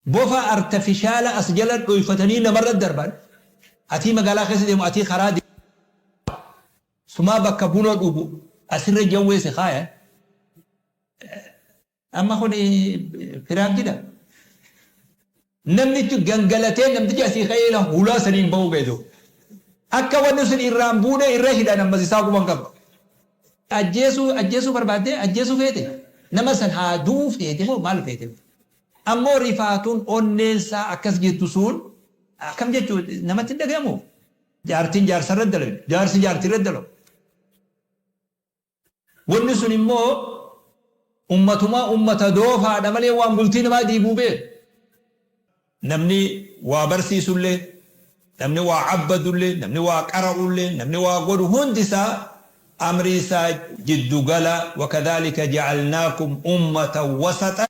Bofa artafishaala as jala dhoyfatanii namarra darban. Atii magaalaa keessa deemu, atii karaa deemu, sumaa bakka buna dhugu asirra jawwee si kaayan. Amma kuni piraankidha. Namnichi gangalatee namtichi asii ka'ee hulaa saniin ba'uu ga'e. Akka wanni sun irraan buune irra hidhan ammas isaa quban qaba. Ajjeesuu ajjeesuu barbaaddee, ajjeesuu feete, nama san haa du'uu feete moo maal feete? Ammoo rifaatuun onneen isaa akkas jettu sun akkam jechuu namatti hin dhagahamu? Jaartiin jaarsa irra dalagu, jaarsi jaartii irra dalagu. Wanni sun immoo ummatumaa ummata doofaadha malee waan bultii namaa diiguu beeku. Namni waa barsiisullee, namni waa abbadullee, namni waa qara'ullee, namni waa godhu hundi isaa amrii isaa jiddu gala. Wakadhaalika ja'alnaakum ummatan wasatan.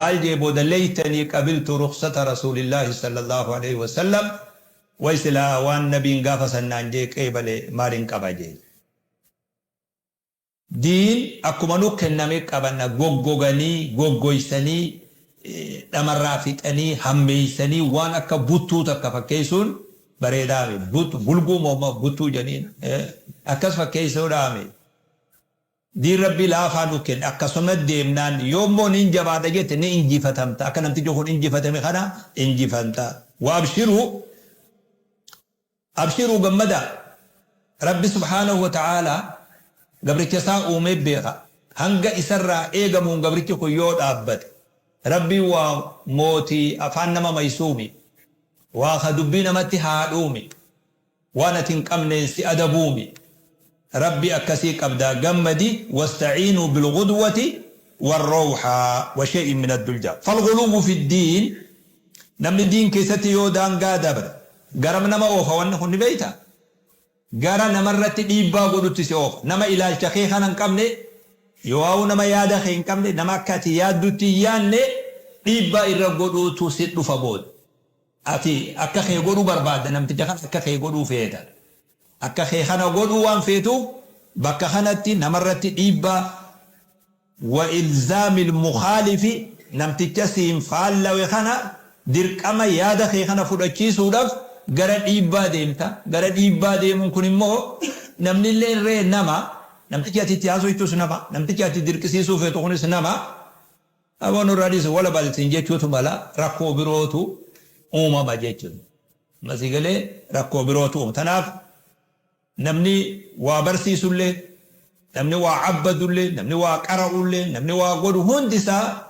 Maal jee booda? Laytanii qabiltu rukhsata rasuulillaahi sallallahu aleyhi wasallam, way silaa waan nabiin gaafa san naan jee qeebale maalin qaba jee. Diin akkuma nu kenname qabanna, goggoganii, goggoysanii, dhamarraa fixanii, hammeeysanii waan akka buttuu takka fakkeeysuun bareedaami. Bulguu moo buttuu janiin akkas fakkeeysuudhaami. Diin Rabbii laafaa nu kenne akkasuma deemnaan, yoommoo nin jabaadha jette ni injifatamta, akka namtichi kun injifatame kana injifanta. Wa abshiruu, abshiruu, gammadaa. Rabbi subhaanahu wa ta'aalaa gabricha isaa uumee beeka. Hanga isarraa eegamuun gabrichi kun yoo dhaabbate, Rabbiin waa mootii afaan nama maysuumi, waa ka dubbii namatti haadhuumi, waan ati hin qabneen si adabuumi. Rabbii akkasii qabdaa gammadi. Wasta'iinuu bilghudwati warrawhaa wa shay'in min addulja. Falghuluwwu fi ddiin, namni diin keessatti yoo daangaa dabre garam nama oofa? Wanni kun ni beeyta, gara namarratti dhiibbaa godhutti si oofa. Nama ilaalcha kee kana hin qabne, yoo'aa'uu nama yaada kee hin qabne, nama akka ati yaaddutti hin yaanne dhiibbaa irra godhuutu si dhufa booda. Ati akka kee godhuu barbaadda, namticha kana akka kee godhuu feeta. Akka kee kana godhuu waan feetuuf bakka kanatti namarratti dhiibbaa, wa ilzaamil mukhaalifi, namticha siin faallawe kana dirqama yaada kee kana fudhachiisuudhaf gara dhiibbaa deemta. Gara dhiibbaa deemuun kun immoo namnilleen ree nama, namtichi ati itti haasoytus nama, namtichi ati dirqisiisuu feetu kunis nama. Aboo nurraa dhiisi wala bal siin jechuutu mala, rakkoo birootu uumama jechuudha. Amma sii galee? Rakkoo birootu uumama. Tanaaf namni waa barsiisullee, namni waa abbadullee, namni waa qara'ullee, namni waa godhu hundi isaa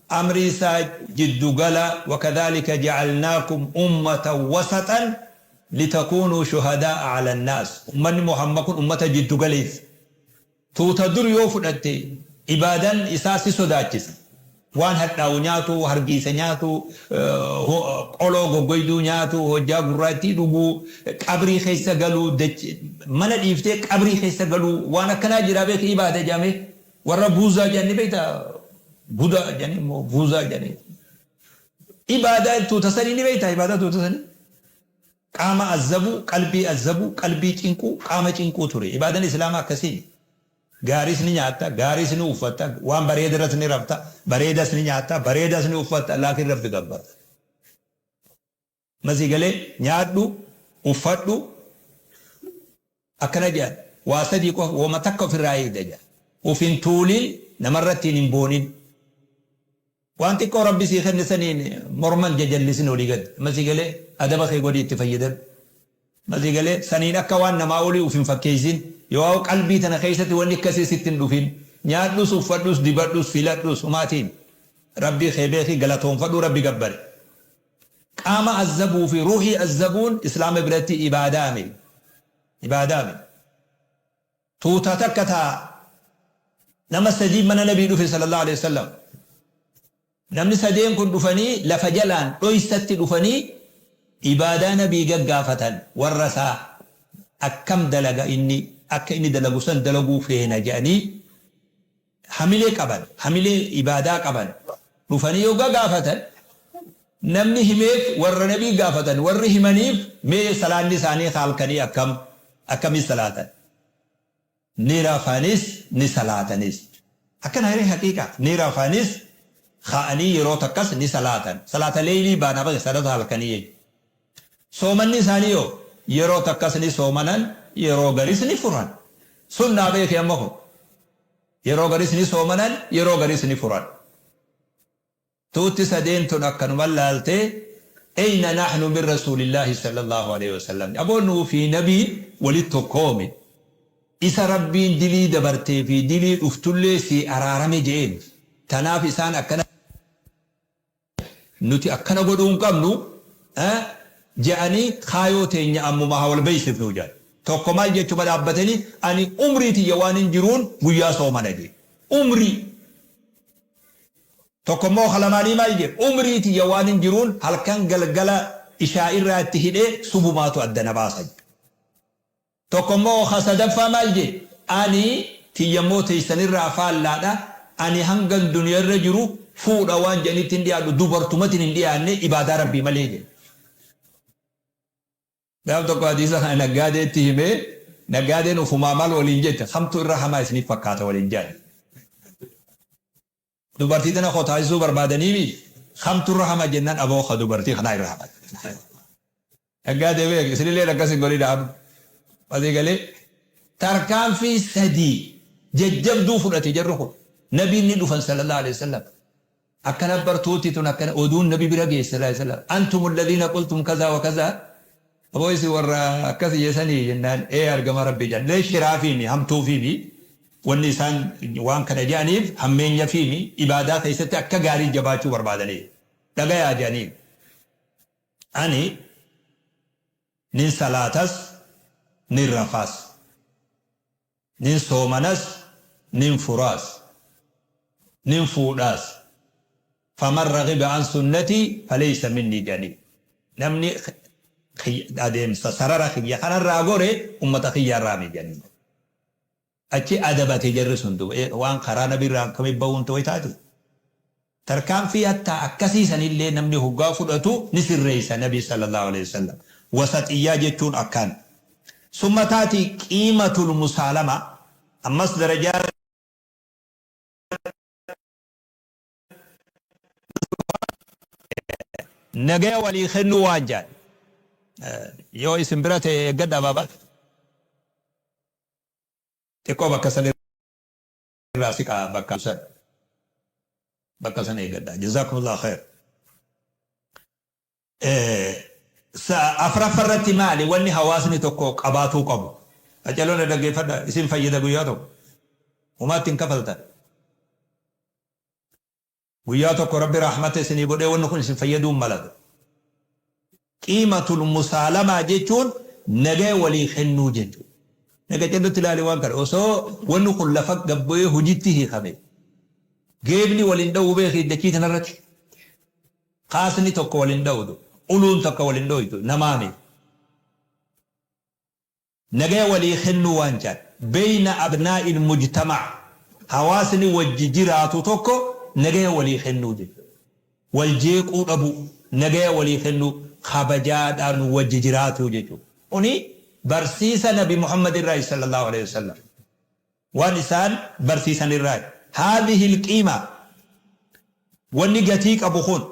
amrii isaa jiddu gala. Wakadhaalika ja'alnaakum ummatan wasatan litakuunuu shuhadaa'a ala nnaas. Ummanni Muhammad kun ummata jiddu galeessa. Tuuta dur yoo fudhatte ibaadan isaa si sodaachisa. Waan hadhaawu nyaatuu, hargiisa nyaatuu, qoloo goggoyduu nyaatuu, hojjaa gurraattii dhuguu, qabrii keessa galuu, mana dhiiftee qabrii keessa galuu, waan akkanaa jiraa beeki ibaada jedhamee. Warra buuzaa jedhan ni beektaa? Budaa jedhanii immoo buuzaa jedhanii. Ibaadaa tuuta sanii ni beektaa? Ibaadaa tuuta sanii? Qaama azzabuu, qalbii azzabuu, qalbii cinquu, qaama cinquu ture. Ibaadan Islaamaa akkasii. Gaariis ni nyaatta, gaariis ni uffatta, waan bareedarras ni rafta, bareedas ni nyaatta, bareedas ni uffatta, laakiin Rabbi gabbarta. Masii galee nyaadhu, uffadhu, akkana jedhan. Waa sadii qofa, woma takka ofirraa eegda jedhan. Uf hin tuulin, namarratti hin boonin. Waan xiqqoo Rabbi sii kenne saniin morma hin jajallisin olii gadi. Amma sii galee? Adaba kee godhii itti fayyadadhu. Amma sii galee? Saniin akka waan namaa olii uf hin fakkeessin. Yoo qalbii tana keessatti wanni akkasii sitti hin dhufin. Nyaadhus, uffadhus, dibadhus, filadhus humaatiin. Rabbii kee beekii galatoonfadhuu Rabbi gabbari. Qaama azzabuu fi ruuhii azzabuun Islaama biratti ibaadaa miti. Ibaadaa miti. Tuuta takka ta nama sadii mana Nabii dhufe sallallahu alaihi wasallam. Namni sadeen kun dhufanii lafa jalaan dhoysatti dhufanii ibaadaa Nabii gaggaafatan, warra isaa akkam dalaga inni, akka inni dalagu san dalaguu feena jedhanii hamilee qaban, hamilee ibaadaa qaban dhufanii yoo gagaafatan, namni himeef, warra Nabii gaafatan warri himaniif, mee salaanni isaanii halkanii akkam, akkamii salaatan? Ni rafanis ni salaatanis. Akkana hiree haqiiqaa ni rafanis. Ka'anii yeroo takkas ni salaatan. Salaata leeylii baanaa bane salaata halkanii jechuudha. Soomanni isaanii hoo? Yeroo takkas ni soomanan, yeroo garis ni furan. Sunnaa beeki amma kun. Yeroo garis ni soomanan, yeroo garis ni furan. Tuutti sadeen tun akkanuman laaltee Eyna nahnu min Rasuulillaahi sallallaahu aleyhi wasallam Aboo nuu fi Nabiin walitti tokkoomi. Isa Rabbiin dilii dabartee fi dilii dhuftullee sii araarame je'een. Tanaaf isaan akkana nuti akkana godhuu hin qabnu je'anii kaayoo teenya ammuma haa wal beeysifnuu je'an. Tokko maal jechuma dhaabbatanii ani umrii tiyya waanin jiruun guyyaa soomana je'e. Umrii. Tokko immoo ka lamaanii maal jedhe umrii tiyya waanin jiruun halkan galgala ishaa'irraa itti hidhee subumaatu adda na baasa jedhe. Tokko immoo ka sadaffaa maal jedhe ani tiyya immoo teessanirraa faallaadha ani hangan duniyarra jiru fuudha waan jedhanitti hin dhiyaadhu dubartumatin hin dhiyaanne ibaadaa Rabbii malee jedhe. Gaaf tokko hadiisa kana naggaadeetti himee naggaadeen ufumaa maal waliin jette kamtu irra hamaa isiniif fakkaata waliin jedhan. Dubartii tana koo taasisuu barbaadaniimi kamtu irra hama jennaan aboo ka dubartii kanaa irra hama. Naggaadee beek isinillee akkas hin godhina amma. Asii galee tarkaanfii sadii jajjabduu fudhate jarri kun nabiin ni dhufan sallallahu alaihi wasallam. Akkana bar tuuti tun akkana oduun nabi bira geesse sallallahu alaihi wasallam. Antum alladhiina qultum kazaa wa kazaa. Aboo isin warra akkas jeesanii jennaan ee argama rabbi jedhan. Lee shiraafiimi hamtuufiimi wanni isaan waan kana jedhaniif hammeenyafiimi ibaadaa keessatti akka gaarii jabaachuu barbaadanii. Dhagayaa jedhanii. Ani nin salaatas nin rafaas. Nin soomanas, nin furaas, nin fuudhaas. Faman raghiba an sunnatii faleysa minnii jedhanii. Namni adeemsa sarara kiyya kanarraa gore ummata kiyyaarraami jedhanii. Achi adabate jarri sun duuba waan karaa nabiirraa akkamitti bahuun ta'u taate. Tarkaanfii hattaa akkasii sanillee namni hoggaa fudhatu ni sirreeysa Nabi sallallaahu aleyhi wasallam. Wasaxiyyaa jechuun akkaan. Summa taati qiimatul musaalama ammas darajaa nagaya walii kennuu waan jaan. Yoo isin bira ta'e eeggadhaa baabaa. Xiqqoo bakka san irraa siqaa bakka san bakka san eeggadhaa. Jazaakumullahu khayr. Afraffa irratti maali wanni hawaasni tokko qabaatuu qabu? Qaccaloo na dhaggeeffadha isin fayyada guyyaa tokko. Homaa ittiin kafaltan. Guyyaa tokko Rabbi rahmata isinii godhee wanni kun isin fayyaduun malata. Qiimatul musaalamaa jechuun nagaya walii kennuu jechuudha. Naga callutti ilaali waan kana osoo wanni kun lafa gad bu'ee hojitti hiikame geebni wal hin dha'u beeki dachii tanarratti. Kaasni tokko wal hin dha'utu uluun takka wal hin dhoytu namaami. Nagaya walii kennuu waan ja'an. Beyna abnaa'il mujtamac hawaasni wajji jiraatu tokko nagaya walii kennuu jechuudha. Wal jeequu dhabuu, nagaya walii kennuu, kabajaadhaan wajji jiraatuu jechuudha. Kuni barsiisa Nabi Muhammad irraayi sallallahu aleyhi wasallam. Waan isaan barsiisan irraayi. Haadhihil qiima wanni gatii qabu kun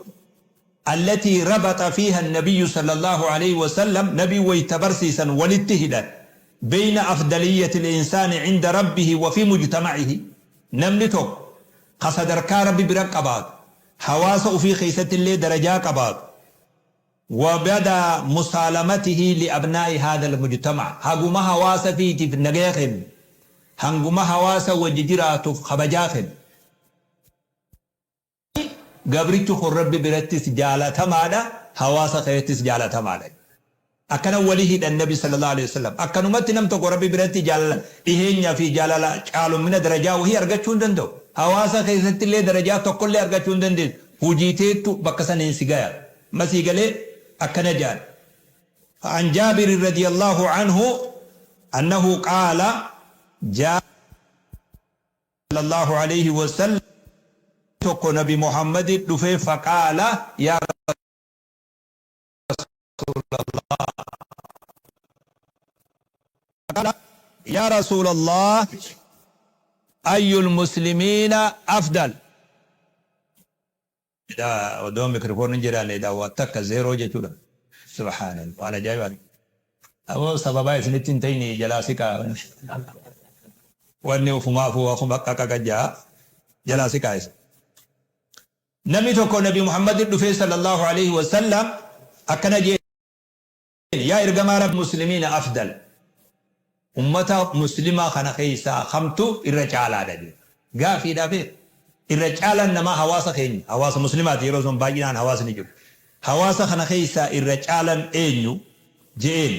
allatii rabaxa fiiha annabiyyu sallallaahu aleyhi wasallam nabiin wayta barsiisan walitti hidhan beyna afdaliyyatil insaani inda rabbihi wa fi mujtamacihi namni tokko ka sadarkaa rabbi bira qabaatu hawaasa ufii keessattillee darajaa qabaatu Wa bada musaalamatihi li abnaa'i haadhal mujtamac haguma hawaasa fiitiif nagaya kennu, hanguma hawaasa wajji jiraatuuf kabajaa kennu. Gabrichi kun Rabbi birattis jaalatamaadha, hawaasa keessattis jaalatamaadha. Akkana wali hidhan Nabi sallallahu aleyhi wa sallam. Akkanumatti nam tokko Rabbi biratti jaalala dhiheenya fi jaalala caalummina darajaa wahii argachuu hin danda'u. Hawaasa keessattillee darajaa tokkollee argachuu hin dandeessu. Hujii teettu bakka saniin si gaya. Ma sii galee? Akkana ja'an. Fa'an Jaabirin radiyallahu anhu annahu qaala jaa'a sallallahu alayhi wa sallam tokko nabi Muhammadit dhufee faqaala yaa rasuulallah yaa Edaa odoo mikirfoon hin jiraanne edaa waa takka zeeroo jechuudha. Subhaanallah waan ajaa'ibaa. Aboo sababaa isinitti hin ta'ini jalaa siqaa. Wanni ofumaafuu akkuma qaqaqa ja'a jalaa siqaa isa. Namni tokko Nabi Muhammad dhufee sallallahu alaihi wasallam akkana jee Yaa Ergamaa Rabbi Muslimiina afdal Ummata Muslimaa kana keessaa kamtu irra caalaadha jedhe. Gaafiidha beek. Irra caalaan namaa hawaasa keenya, hawaasa Muslimaati yeroo sun baay'inaan hawaasni jiru. Hawaasa kana keessaa irra caalan eenyu? Je'een.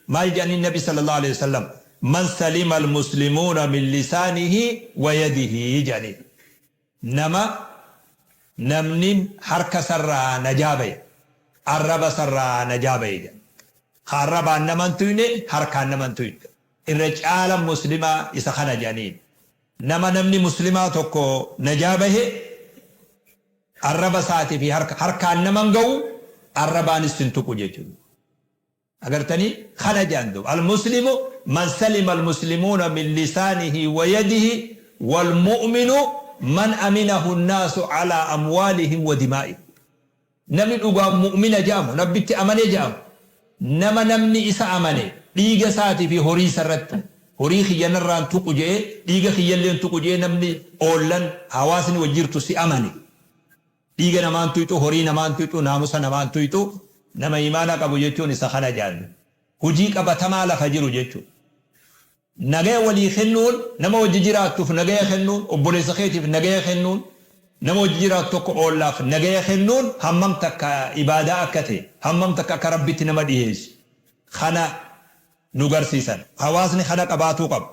Maal je'aniin Nabi sallallahu aleyhi wasallam? Man salima al-muslimuuna min lisaanihi wa yadihi je'aniin. Nama namni harka isarraa najaa baye, arraba isarraa najaa baye jedha. Ka arrabaan nama hin tuyne, harkaan nama hin tuyne. Irra caalan muslimaa isa kana jedhaniin. Nama namni muslimaa tokko najaa bahe, arraba isaatii fi harka, harkaan nama hin gahu, arrabaanis hin tuqu jechuudha. Agartanii? Kana jedhan duuba. Al-muslimu man salima al-muslimuuna min lisaanihi wa yadihi wal-mu'minu man aminahu an-naasu alaa amwaalihim wa dimaa'ihim. Namni dhugaan mu'mina jedhamu, Rabbitti amane jedhamu, nama namni isa amane dhiiga isaatii fi horii isa irratti, horii kiyya narraa hin tuqu jedhee, dhiiga kiyyallee hin tuqu jedhee namni oollan, hawaasni wajji jirtu si amane. Dhiiga namaa hin tuyxu, horii namaa hin tuyxu, naamusa namaa hin tuyxu, nama iimaana qabu jechuun isa kana jedhan. Hujii qabatamaa lafa jiru jechuudha. Nagaya walii kennuun, nama wajji jiraattuuf nagaya kennuun, obboleessa keetiif nagaya kennuun, nama wajji jiraattu tokko oollaaf nagaya kennuun hammam takka ibaadaa akka ta'e, hammam takka akka Rabbitti nama dhiheessu kana nu garsiisan. Hawaasni kana qabaatuu qaba.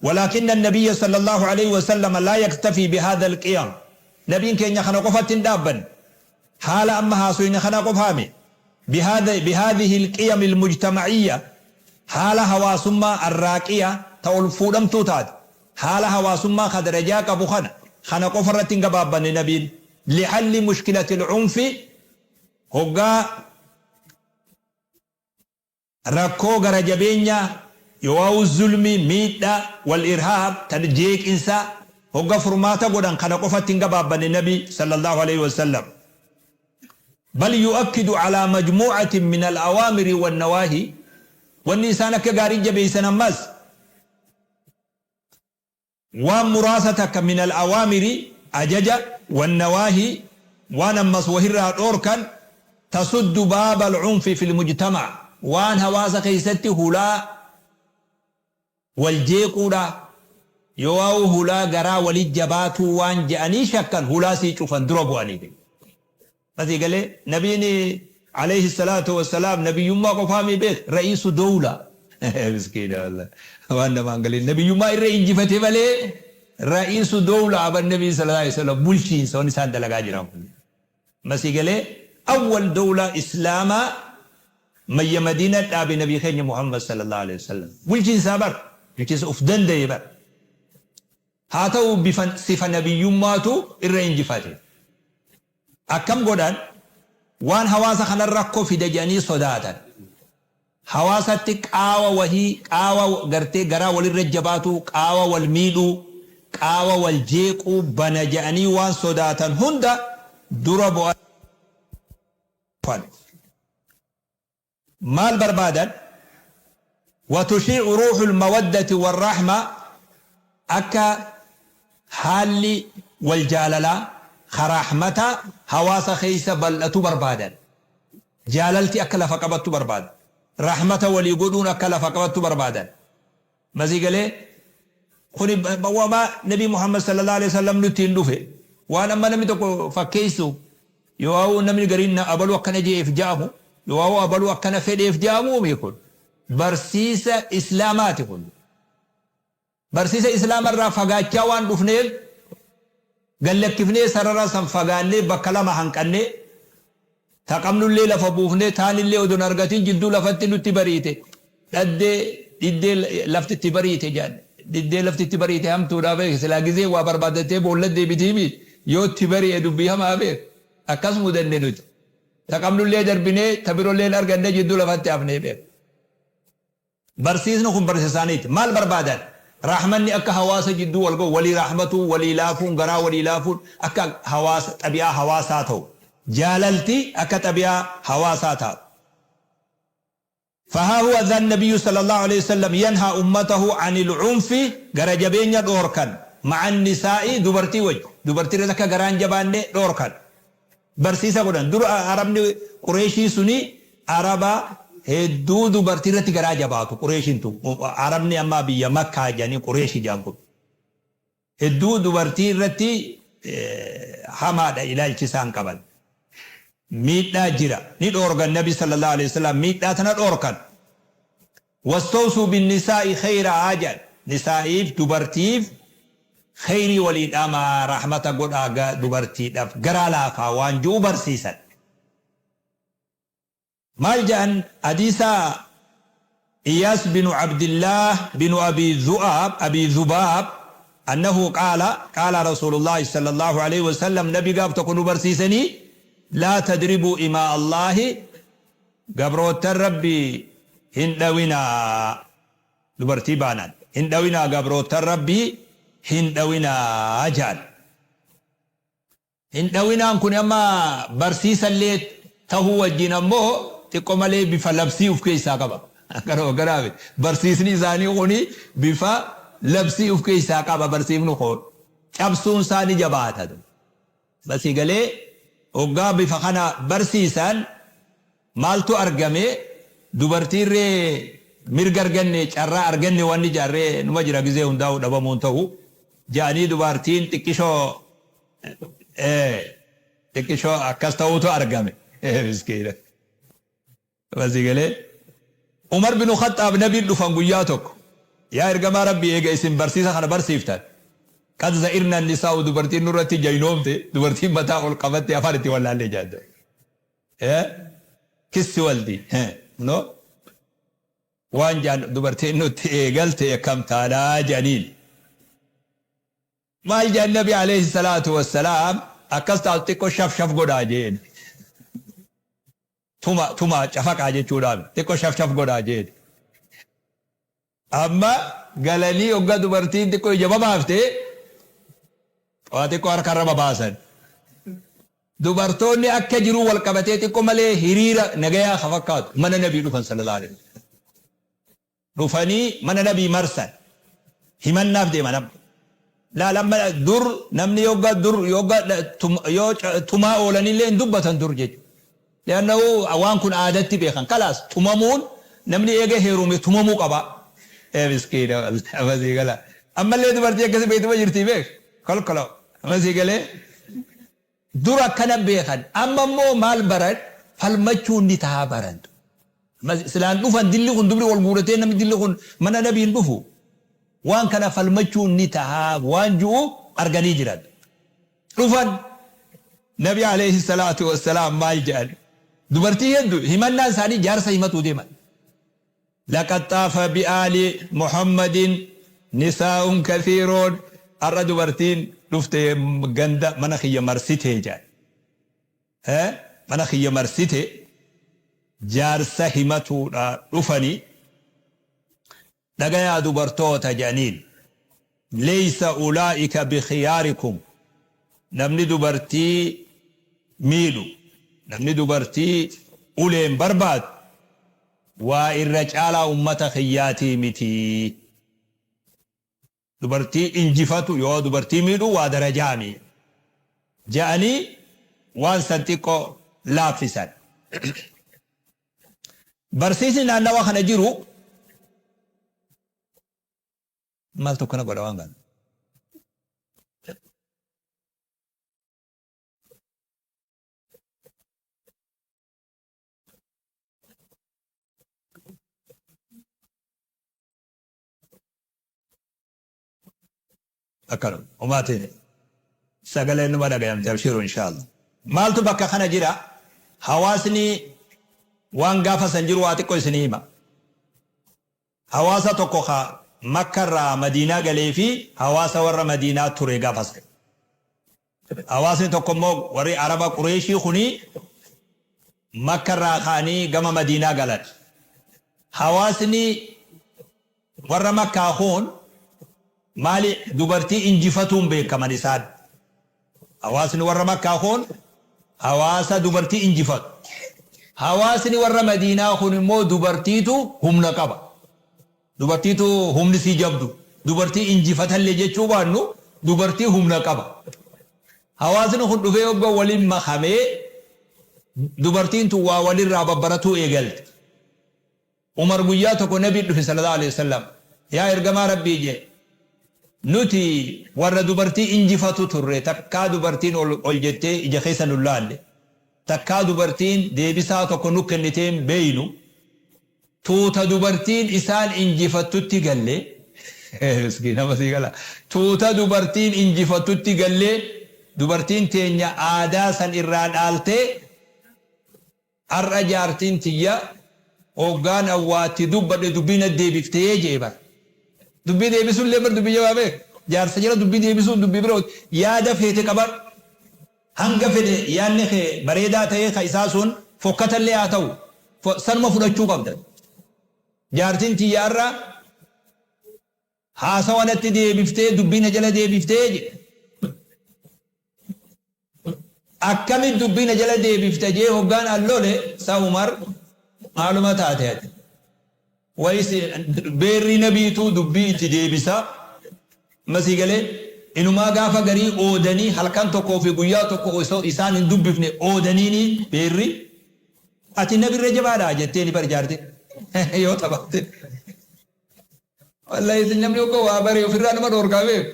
Walaakinna Nabiyya sallallahu aleyhi wa sallama laa yaktafii bihaadha alqiyam. Nabiin keenya kana qofatti hin dhaabbanne. Haala amma haasoyne kana qofaami. Bihaadha bihaadhihi alqiyam almujtama'iyya haala hawaasummaa arraaqiya ta ol fuudhamtuu taate. Haala hawaasummaa ka darajaa qabu kana kana qofa irratti hin gabaabbanne Nabiin. Lihalli mushkilati al'unfi hoggaa Rakkoo gara jabeenyaa, yooauu zulmii, miidhaa, wal irhaab, tan jeeqinsaa, hogga furmaata godhan kana qofatti hin gabaabbanne Nabi, Sallallaahu aleyhi wa sallam. Bal yu'akkidu alaa majmuu'atin min al awaamiri wan nawaahii, wanni isaan akka gaarii jabeeysan ammas, Waan muraasa takka min al-awaamiri, ajaja, wan-nawaahii, waan ammas wahirraa dhoorkan, tasuddu baaba al-unfi fil mujtamac, waan hawaasa keessatti hulaa wal jeequudhaa, yooauu hulaa garaa wali jabaatuu waan je'anii shakkan hulaa sii cufan dura bu'anii. Masii galee nabiin aleyhi salaatu wassalaam nabiyyummaa qofaa mii beek ra'iisu dowla miskiina wallah waan namaan galin nabiyyummaa irra injifate malee ra'iisu dowla aban nabii sallallahu alaihi wasallam bulchiinsa waan isaan dalagaa jiran kun masii galee awwal dowla islaamaa mayya madiina dhaabe nabii keenya Muhammad sallallahu alaihi wasallam bulchiinsaa bar bulchiinsa uf danda'e bar Haa ta'uu bifa sifa nabiyyummaatu irra injifate. Akkam godhan? Waan hawaasa kanarra rakkoo fida jedhanii sodaatan. Hawaasatti qaawa wahii, qaawa gartee garaa walirra jabaatuu, qaawa wal miidhuu, qaawa wal jeequu bana jedhanii waan sodaatan hunda dura bu'an. Maal barbaadan? Watushii'u ruuhul mawaddati warrahma akka haalli wal jaalalaa ka rahmataa hawaasa keessa bal'atu barbaadan. Jaalalti akka lafa qabattu barbaadan. Rahmata walii godhuun akka lafa qabattu barbaadan. Masii galee? Kuni wama Nabi Muhammad sallallahu alaihi wasallam nutti hin dhufe. Waan amma namni tokko fakkeessu yoo namni gariin abalu akkana je'eef ja'amu yoo abalu akkana fedheef ja'amu mi kun. Barsiisa Islaamaati kun. Barsiisa Islaama irraa fagaachaa waan dhufneef gallakkifnee sarara san fagaannee bakka lama hanqannee Ta qabnullee lafa buufnee taanillee odoo hin argatin jidduu lafatti nutti bariite. Dhaddee, dhiddee lafti itti bariite jedhan. Dhiddee lafti itti bariite hamtuudha beeki. Silaa gizee waa barbaaddattee boolla deebitiimi yoo itti bari'e dubbii hamaa beeki. Akkas mudanne nuti. Ta qabnullee darbinee ta birollee hin arganne jidduu lafatti hafnee beeki. Barsiisni kun barsiisa isaaniiti. Maal barbaadan? Rahmanni akka hawaasa jidduu wal gahu, walii rahmatuun, walii laafuun, garaa walii laafuun akka hawaasa, xabi'aa hawaasaa ta'u. Jaalalti akka xabi'aa hawaasaa taatu. Fahaa huwa dha nabiyyu sallallahu aleyhi wa sallam yanhaa ummatahu anil unfi gara jabeenya dhoorkan ma'an nisaa'i dubartii wajji dubartii irratti akka garaa hin jabaanne dhoorkan barsiisa godhan dur arabni qureeshii suni araba hedduu dubartii irratti garaa jabaatu qureeshiin tun arabni amma biyya makkaa jedhanii qureeshii jedhan kun Hedduu dubartii irratti hamaadha ilaalchi isaan qaban. Miidhaa jira. Ni dhoorgan Nabi sallallahu aleyhi wasallam miidhaa tana dhoorkan. Wastawsuu binnisaa'i kheyraa jedhan. Nisaa'iif, dubartiif, kheyrii walii dhaamaa, rahmata godhaa dubartiidhaf, garaa laafaa waan ju'u barsiisan. Maal ja'an hadiisa Iyaas binu Abdillaah binu Abii Dhu'aab, Abii Dhubaab, annahu qaala, qaala Rasuulullaahi sallallaahu aleyhi wa sallam, Nabi gaaf tokko nu barsiisanii, laa tadribuu imaa Allaahi, gabroottan Rabbii hin dhawinaa, dubartii baanaan, hin dhawinaa gabroottan Rabbii hin dhawinaa ja'an. Hin dhawinaan kuni amma barsiisallee tahuu wajjiin ammoo xiqqo malee bifa labsii uf keessaa qaba. Akkanuma kanaafi barsiisni isaanii kuni bifa labsii uf keessaa qaba barsiifni kun cabsuun isaa ni jabaata. Basii galee hoggaa bifa kana barsiisan maaltu argame dubartiirree mirga arganne carraa arganne wanni ja'arree numa jira gizee hundaa'u dhabamuun ta'u ja'anii dubaartiin xiqqishoo Xiqqishoo akkas ta'uutu argame. Miskiina. Basii galee. Umar binu Khaxxaab nabiin dhufan guyyaa tokko. Yaa ergamaa Rabbii eega isin barsiisa kana barsiiftan. Qad za'irna nisaa'u dubartiin nurratti jaynoomte dubartiin mataa ol qabatte afaan itti wallaallee jaadde. Kissi waldi. No. Waan jaan dubartiin nutti eegalte akkam taanaa jedhaniin. Maal jedhan Nabi aleyhi salaatu wassalaam akkas taatu xiqqo shaf shaf godhaa jeen. Tuma tumaa cafaqaa jechuudhaa miti. Xiqqo shaf shaf godhaa jeen. Amma galanii hoggaa dubartiin xiqqo ija babaafte waa xiqqo harkarra babaasan. Dubartoonni akka jiruu wal qabatee xiqqo malee hiriira nagayaa ka fakkaatu mana Nabii dhufan sallallahu alaihi wasallam. Dhufanii mana Nabii marsan. Himannaaf deeman amma. Laal amma dur namni yogga dur yogga yoo tumaa oolanillee hin dubbatan dur jechuudha. Li'annahu waan kun aadatti beekan. Kalaas tumamuun namni eega heerume tumamuu qaba. Ee miskiina amma sii gala. Ammallee dubartii akkasi beektuma jirtii beek. Kolkoloo. Amma sii galee. Dur akkana beekan. Amma immoo maal baran falmachuun ni tahaa baran. Silaan dhufan dilli kun dubri wal guuratee namni dilli kun mana nabii hin dhufu. Waan kana falmachuun ni tahaa waan ju'u arganii jiran. Dhufan Nabi alayhi salaatu wassalaam maal jedhan? Dubartii heddu himannaan isaanii jaarsa himatuu deeman. Laqad xaafa bi'aali Muhammadin nisaa'un kathiiruun har'a dubartiin dhufte ganda mana kiyya marsite jedhan. Mana kiyya marsite jaarsa himatuudha dhufani dhagayaa dubartoota jedhaniin. Leysa ulaa'ika bikhiyaarikum namni dubartii miidhu namni dubartii uleen barbaadu waa irra caalaa ummata kiyyaatii miti. Dubartii injifatu yoo dubartii miidhu waa darajaami je'anii waan san xiqqo laaffisan. Barsiisni naannawa kana jiru maaltu akkana godha waan kana? Akkanuma homaatiin sagaleen numa dhagayamti abshiru inshaallah. Maaltu bakka kana jira hawaasni waan gaafa san jiru waa xiqqo isinii hima. Hawaasa tokko ka Makka irraa Madiinaa galee fi hawaasa warra Madiinaa ture gaafa san. Hawaasni tokko immoo warri Araba Qureeshii kuni Makka irraa ka'anii gama Madiinaa galan. Hawaasni warra Makkaa kun maali dubartii injifatuun beekaman isaan. Hawaasni warra Makkaa kun Hawaasa dubartii injifatu. Hawaasni warra Madiinaa kun immoo dubartiitu humna qaba. Dubartiitu humni sii jabdu. Dubartii injifatallee jechuu baannu dubartii humna qaba. Hawaasni kun dhufee hogga waliin makamee dubartiin tun waa walirraa babbaratuu eegalte. Umar guyyaa tokko Nabiin dhufe sallallahu aleyh wasallam yaa ergamaa Rabbii je'e nuti warra dubartii injifatu turre takkaa dubartiin ol ol jettee ija keessa nun laalle takkaa dubartiin deebisaa tokko nu kennitee hin beeynu tuuta dubartiin isaan injifattutti galle miskiina masii gala tuuta dubartiin injifattutti galle dubartiin teenya aadaa san irraa dhaaltee Har'a jaartiin tiyya hoggaan an waa itti dubbadhe dubbii na deebiftee je'e bar. Dubbii deebisuullee bar dubbii jabaa beek. Jaarsa jala dubbii deebisuun dubbii birooti. Yaada feete qabadhu. Hanga fedhe yaadni kee bareedaa ta'ee ka isaa sun fokkatallee haa ta'u sanuma fudhachuu qabda. Jaartiin tiyya har'a haasawa natti deebiftee dubbii na jala deebiftee jedhe. Akkamit dubbii na jala deebifta jee hoggaan an lole sa Umar maaluma taate ati? Wayi beerrii nabiitu dubbii itti deebisa amma sii galee inumaa gaafa garii oodanii halkan tokkoo fi guyyaa tokko osoo isaan hin dubbifne oodaniini beerri ati nabirra jabaadha jetteeni bar jaartin yoo taphatte. Wallahi isin namni hogga waa bare ofirraa nama dhoorkaa beeku.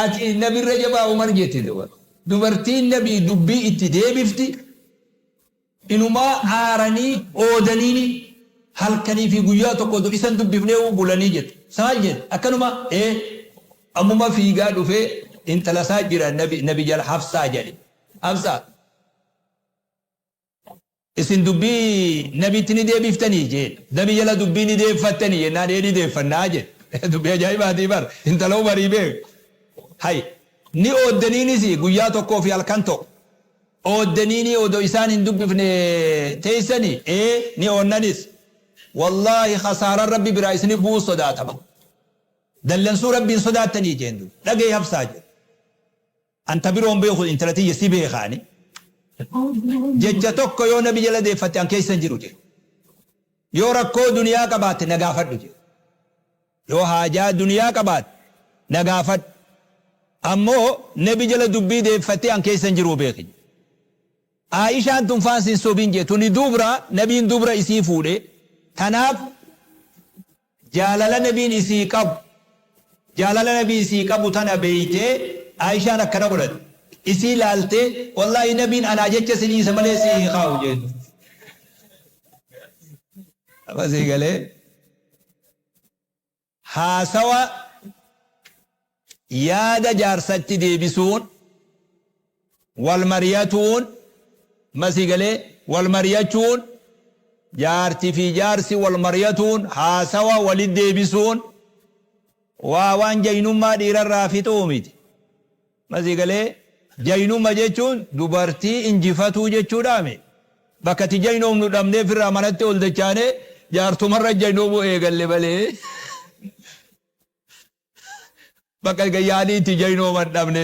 Ati nabirra jabaa Umar jette duba. Dubartiin nabii dubbii itti deebifti inumaa aaranii oodaniini halkanii fi guyyaa tokko osoo isan dubbifnee bulanii jette. Maal jette? Akkanuma ee ammuma fiigaa dhufee intala isaa jira nabi nabi jala Hafsaa jedhe. Hafsaa Isin dubbii nabiitti ni deebiftanii? Jeen. Nabi jala dubbii ni deeffattanii? Jennaan ee ni deeffannaa jedhe. Dubbii ajaa'ibaatii bar. Intala Umarii beek. Hay. Ni ooddaniinis guyyaa tokkoo fi halkan tokko. Ooddaniinii odoo isaan hin dubbifne teessanii? Ee ni oonnanis. Wallaahi khasaaran Rabbi biraa isini bu'uu sodaatama. Dallansuu Rabbii hin sodaattanii? Jeen duuba. Dhagahi Hafsaa jedhe. An ta biroo hin beeku intala tiyya si beeka ani. Jecha tokko yoo nabi jala deeffatte an keessa hin jiru jedhe. Yoo rakkoo duniyaa qabaatte na gaafadhu jedhe. Yoo haajaa duniyaa qabaatte na gaafadhu. Ammoo nabi jala dubbii deeffattee an keessa hin jiruu beeki jedhe. Aa'ishaan tun faan sin sobin jedhe. Tuni dubra nabiin dubra isii fuudhe. Tanaaf Jaalala nabiin isii qabu Jaalala nabii isii qabu tana beeytee Aishaan akkana godhate. Isii laaltee wallaahi nabiin anaa jecha si dhiisa malee si hin kaa'u jeen. Amma sii galee haasawa yaada jaarsatti deebisuun wal mariyatuun amma sii galee wal mariyachuun jaarti fi jaarsi wal mariyatuun haasawa walit deebisuun waa waan jaynummaa dhiirarraa fixuu miti. Amma sii galee jaynumma jechuun dubartii injifatuu jechuudhaami. Bakka itti jaynoomnu dhabnee firraa manatti ol dachaanee jaartumarra jaynoomuu eegalle malee. Bakka yaadii itti jaynooman dhabne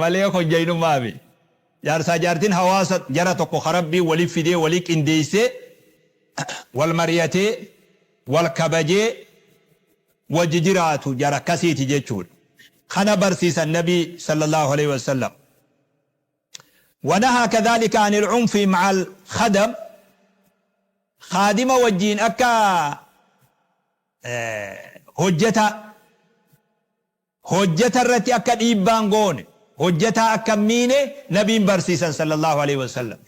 malee kun jaynummaa miti. Jaarsaa jaartiin hawaasa jara tokko ka Rabbiin wali fidee wali qindeessee wal mariyatee wal kabajee wajji jiraatu jara akkasiiti jechuudha. Kana barsiisan Nabii sallallahu alaihi wasallam. Wanahaa kadhalika anil unfi ma'al khadam khaadima wajjiin akka hojjataa hojjata irratti akka dhiibbaa hin goone, hojjataa akka hin miine Nabiin barsiisan sallallahu aleyhi wa sallam.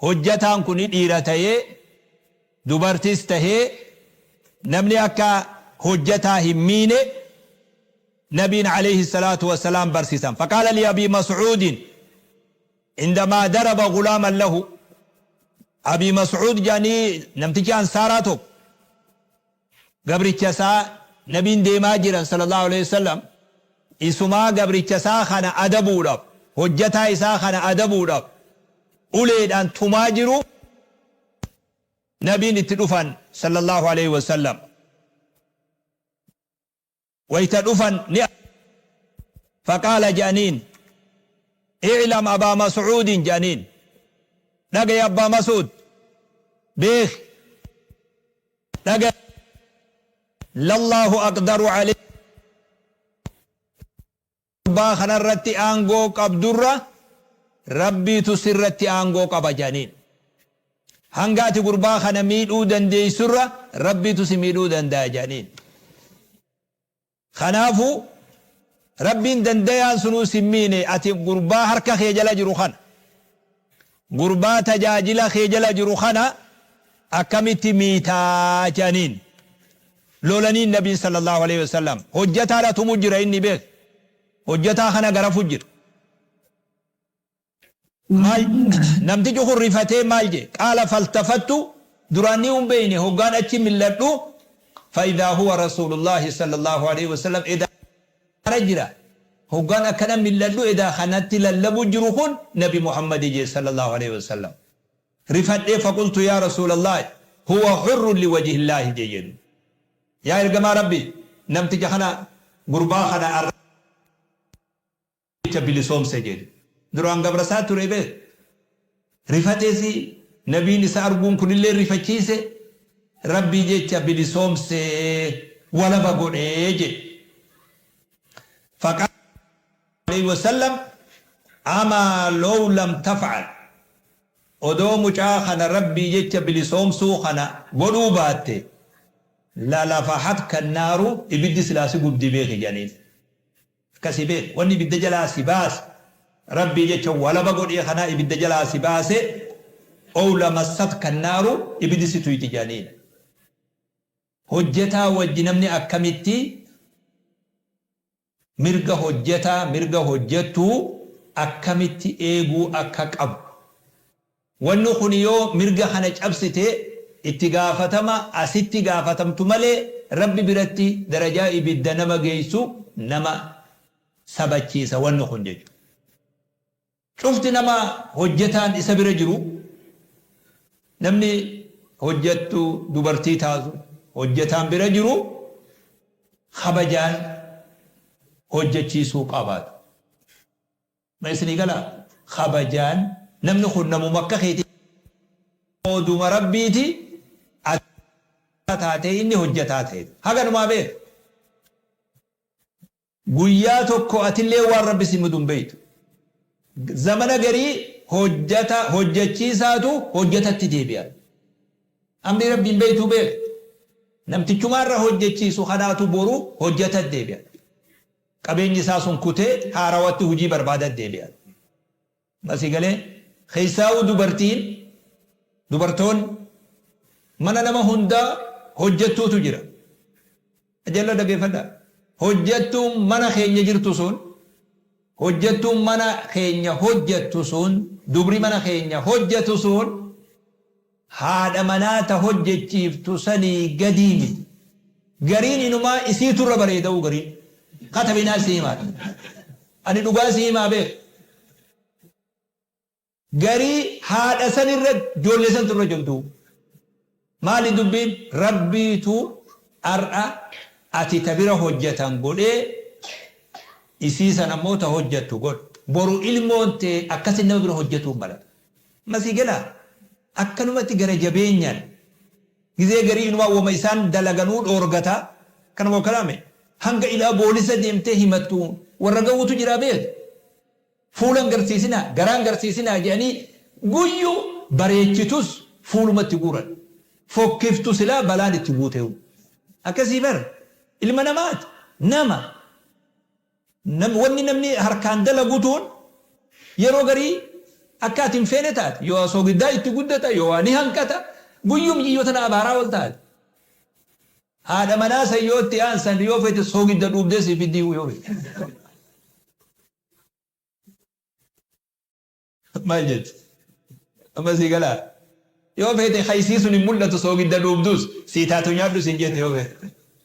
Hojjataan kuni dhiira tahee dubartis tahee namni akka hojjataa hin miine Nabiin aleyhi salaatu wa salaam barsiisan. Faqaala li Abii Mas'uudin indamaa daraba gulaaman lahu Abii Mas'uud jedhanii namtichi Ansaaraa tokko gabricha isaa Nabiin deemaa jiran sallallahu aleyhi wa sallam isumaa gabricha isaa kana adabuudhaaf hojjataa isaa kana adabuudhaaf uleedhaan tumaa jiru Nabiin itti dhufan sallallahu aleyhi wa sallam. Wayta dhufan ni Faqaala je'aniin, I'lam Abaa Mas'uudin jedhaniin. Dhagayi Abbaa Mas'uud, beeki, dhagayi, Lallaahu aqdaru aleyk gurbaa kanarratti aangoo qabdurra Rabbiitu sirratti aangoo qaba jedhaniin. Hanga ati gurbaa kana miidhuu dandeessurra Rabbiitu si miidhuu danda'a jedhaniin. Kanaafuu Rabbiin dandayaan sunuu sin miine ati gurbaa harka kee jala jiru kana, gurbaa tajaajila kee jala jiru kana akkamitti miitaa jedhaniin. Lolaniin Nabiin sallallaahu aleyhi wasallam. Hojjataadha tumu jira inni beek. Hojjataa kana garafu jira. Maal namtichi kun rifatee maal jedhe? Qaala faltafattu duraan ni hin beeyne hoggaan achi milladhu fa'idhaa huwa rasuulullaahi sallallaahu aleyhi wasallam edaa jira hoggaan akkana milladhu edaa kanatti lallabu jiru kun nabi Muhammadi jee sallallaahu aleyhi wasallam. Rifadhee faqultu yaa rasuulallaahi huwa hurrun liwajhillaahi jee jedhu. Yaa ergamaa Rabbi namticha kana gurbaa kana arra jecha bilisoomse jedhe. Duraan gabra isaa ture beek. Rifateesi nabiin isa arguun kunillee rifachiise Rabbii jecha bilisoomse walaba godhe jedhe. Faqaala aleyhi wasallam amaa low lam taf'al odoo mucaa kana Rabbii jecha bilisoomsuu kana godhuu baatte la lafahatka naaru ibiddi silaa si gubdi beeki jedhaniin. Akkasi beeki wanni ibidda jalaa si baase Rabbii jecha walaba godhee kanaa ibidda jalaa si baase ow lamassatka naaru ibiddi si tuyxi jedhaniin. Hojjataa wajji namni akkamitti mirga hojjataa mirga hojjattuu akkamitti eeguu akka qabu. Wanni kuni yoo mirga kana cabsite itti gaafatama asitti gaafatamtu malee Rabbi biratti darajaa ibidda nama geessu nama sabachiisa wanni kun jechuudha. Cufti nama hojjataan isa bira jiru namni hojjattu dubartii taatu hojjataan bira jiru kabajaan hojjachiisuu qabaatu. Ma isinii galaa? Kabajaan namni kun namuma akka keetii qooduma Rabbiiti ati taatee inni hojjataa ta'e. Haganumaa beeka. Guyyaa tokko atillee waan Rabbi si mudu hin beektu. Zamana garii hojjata hojjachiisaatu hojjatatti deebi'a. Amrii Rabbi hin beektuu beeka. Namtichumaa irra hojjachiisu kanaatu boru hojjatatti deebi'a. Qabeenyi isaa sun kutee haarawatti hujii barbaadat deebi'a. Ma sii galee? Keessaawuu dubartiin, dubartoonni, mana nama hundaa hojjattuutu jira. Qajeelloo dhaggeeffadhaa. Hojjattuun mana keenya jirtu sun, hojjattuun mana keenya hojjattu sun, dubri mana keenya hojjatu sun haadha manaa ta hojjachiiftu sanii gadii miti. Gariin inumaa isiitu irra bareeda'uu gariin. Katabinaa si himaa. Ani dhugaa si himaa beek. Garii haadha san irra ijoollee santu irra jabduu. Maali dubbiin Rabbiitu ar'a ati ta bira hojjatan godhee isii san ammoo ta hojjattu godhe. Boru ilmoon tee akkasin nama bira hojjatuu mala. Amma sii galaa? Akkanumatti gara jabeenyaan gizee garii inumaa woma isaan dalaganuu dhoorgata. Akkanuma akkanaame hanga ilaa boolisa deemtee himattu warra ga'uutu jira beek. Fuula hin garsiisinaa, garaa hin garsiisinaa jedhanii guyyu bareechitus fuuluma itti guuran. Fokkiftu silaa balaan itti guuteyu. Akkasii bar ilma namaati. Nama. Nam, wanni namni harkaan dalagu tun yeroo garii akka ati hin feene taati. Yoo soogiddaa itti guddata, yoo waa ni hanqata. Guyyuu mijiyyoo tana abaaraa ol taati. Haadha manaa san yoo itti aansan yoo feete soogidda dhuubdee sii fiddii yoo feete. Maal jetti? Amma sii galaa? Yoo feete haysii sun hin mul'atu soogidda dhuubdus sii taatu nyaadhu siin jette yoo feete.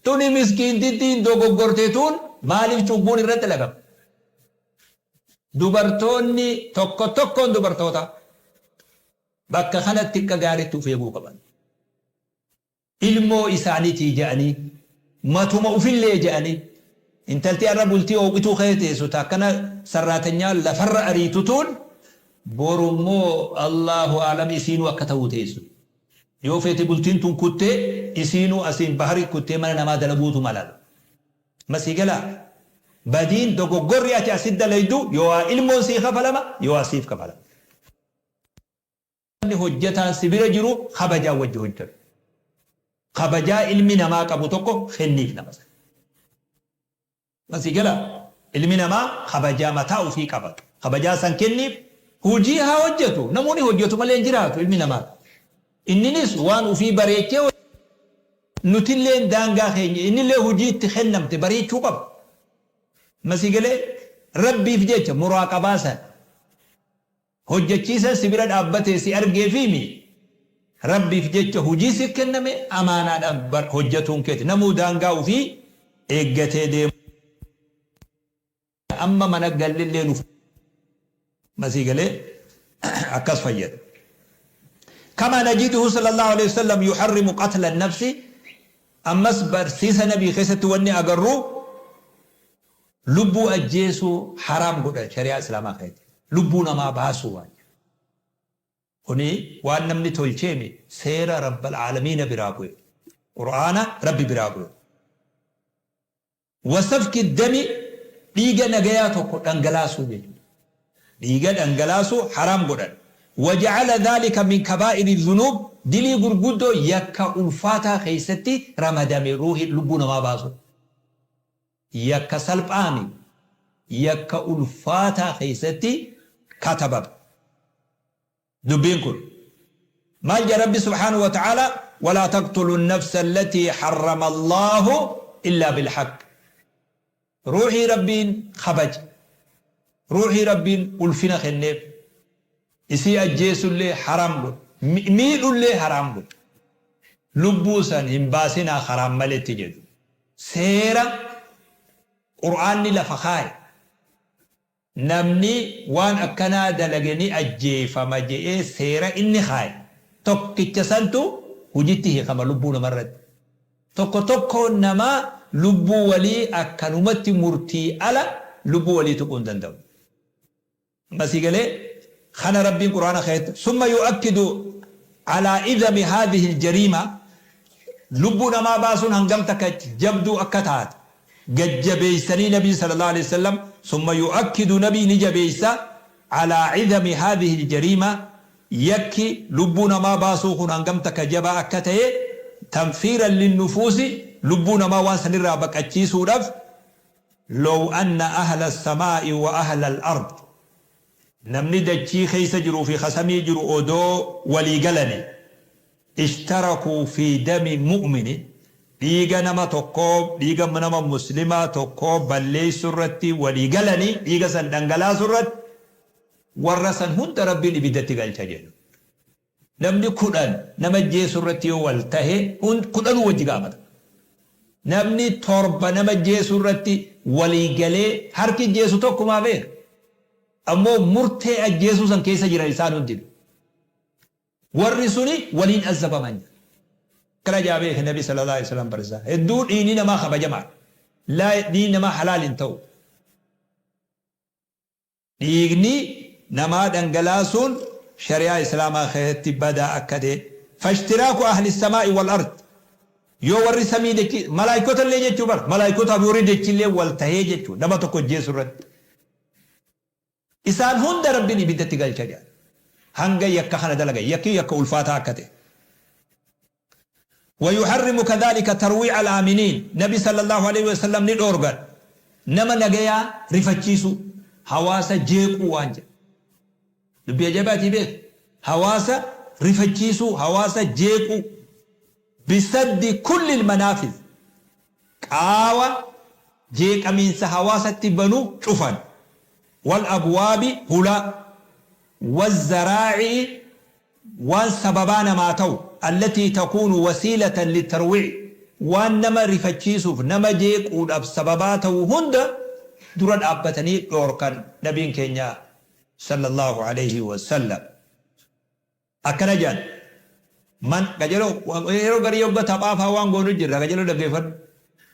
Tuni miskiintittiin dogoggorte tun maaliif cubbuun irratti dalagama? Dubartoonni tokko tokkoon dubartoota bakka kanatti akka gaariitti of eeguu qaban. Ilmoo isaanitii je'anii, matuma ufillee je'anii. Intalti har'a bultii hooqituu kee teessu ta akkana sarraatanyaa lafarra ariitu tun boru immoo Allaahu a'lam isiinuu akka ta'uu teessu. Yoo feete bultiin tun kuttee isiinuu asiin bahari kuttee mana namaa dalaguutu mala. Amma sii galaa? Badiin dogoggorri ati asitti dalaydu yooaa ilmoon sii kafalama yooaa siif kafalama. Namni hojjataan si bira jiru kabajaan wajji hojjadhu. Kabajaa ilmi namaa qabu tokko kenniif nama sana. Amma sii galaa? Ilmi namaa kabajaa mataa ufii qaba. Kabajaa san kenniif hujii haa hojjatu. Namuu ni hojjatu malee hin jiraatu ilmi namaa. Inninis waan ufii bareechee nutilleen daangaa keenya innillee hujii itti kennamte bareechuu qaba. Amma sii galee? Rabbiif jecha muraaqabaa san. Hojjachiisan si bira dhaabbate si argeefii mii? Rabbiif jecha hujii siif kenname amaanaadhaan bar hojjatuun keeti. Namuu daangaa ufii eeggatee deemuu amma mana gallillee nu Amma sii galee? Akkas fayyada. Kamaa najiduhu sallallahu aleyhi wasallam yuharrimu qatla nafsi. Ammas barsiisa nabii keessatti wanni agarru Lubbuu ajjeesuu haraam godha shari'aa islaamaa keessatti. Lubbuu namaa baasuu waan jedhu. Kuni waan namni tolcheemi seera Rabbal aalamiina biraa bu'e. Qur'aana Rabbi biraa bu'e. Wa safki dami dhiiga nagayaa tokko dhangalaasuu jechuudha. Dhiiga dhangalaasuu haraam godhan. Wa ja'ala dhaalika min kabaa'iri dhunuub dilii gurguddoo yakka ulfaataa keessatti ramadame ruuhii lubbuu namaa baasuu. Yakka salphaa miti. Yakka ulfaataa keessatti katabame. Dubbiin kun. Maal jedha Rabbi subhaanahu wa ta'aalaa? Walaa taqtulu nafsa allatii harrama Allaahu illaa bilhaqq. Ruuhii Rabbiin kabaje. Ruuhii Rabbiin ulfina kenneef. Isii ajjeesullee haraam godhe. Miidhullee haraam godhe. Lubbuu san hin baasinaa karaan maletti jedhu. Seera Qur'aanni lafa kaaye, namni waan akkanaa dalage ni ajjeefama je'ee seera inni kaaye tokkicha santu hujitti hiikama lubbuu namarratti. Tokko tokkoon namaa lubbuu walii akkanumatti murtii ala lubbuu walii tuquu hin danda'u. Amma sii galee? Kana Rabbiin Qur'aana keessatti summa yu'akkidu alaa idami haadhihi aljariima lubbuu namaa baasuun hangam takka jabduu akka taate gad jabeessanii Nabiin sallallahu aleyhi wasallam summa yu'akkidu Nabii ni jabeessa alaa idami haadhihi aljariima yakki lubbuu namaa baasuu kun hangam takka jabaa akka ta'e tanfiiran linnufuusi lubbuu namaa waan sanirraa baqachiisuudhaf Low anna ahla as-samaa'i wa ahla al-ard Namni dachii keessa jiruu fi ka samii jiru odoo walii galanii, ishtarakuu fii dami mu'mini dhiiga nama tokkoo, dhiiga nama muslimaa tokkoo balleessuu irratti walii galanii, dhiiga san dhangalaasuu irratti, warra san hunda Rabbiin ibiddatti galcha jedhu. Namni 10 nama ajjeesuu irratti yoo wal tahe kudhanuu wajji gaafata. Namni 7 nama ajjeesuu irratti walii galee harki ajjeesu tokkumaa beeka. Ammoo murtee ajjeesuu san keessa jiran isaan hundinuu. Warri suni waliin azzabaman jedha. Akkana jaa beeki Nabi sallallahu alaihi wasallam barsiisaa. Hedduu dhiigni namaa kabajamaadha. Laa dhiigni namaa halaal hin ta'u. Dhiigni namaa dhangalaasuun shari'aa Islaamaa keessatti badaa akka ta'e, Fashtiraaku ahli samaa'i wal ard, yoo warri samii dachii, malaaykota illee jechuu bar, malaaykotaa fi warri dachii illee wal tahee jechuu nama tokko ajjeesuu irratti. Isaan hunda Rabbiin ibiddatti galcha jedhan. Hanga yakka kana dalagan, yakki yakka ulfaataa akka ta'e. Wayuharrimu kadhaalika tarwii'a al-aaminiin, Nabi sallallaahu aleyhi wa sallam ni dhoorgan nama nagayaa rifachiisuu, hawaasa jeequu waan jedhu. Dubbii ajaa'ibaatii beeki. Hawaasa rifachiisuu, hawaasa jeequu. Bisaddi kulli al-manaafiz, qaawa jeeqamiinsa hawaasatti banu cufan. Wal abwaabi, hulaa. Wazzaraa'i'i, waan sababaa namaa ta'u, allatii takuunu wasiilatan littarwii'i, waan nama rifachiisuuf, nama jeequudhaaf sababaa ta'u hunda dura dhaabbatanii dhoorkan Nabiin keenya sallallaahu aleyhi wasallam. Akkana jedhan, Man, qajeeloo, yeroo garii yogga taphaa faa waan goonu jirra, qajeeloo dhaggeeffadhu.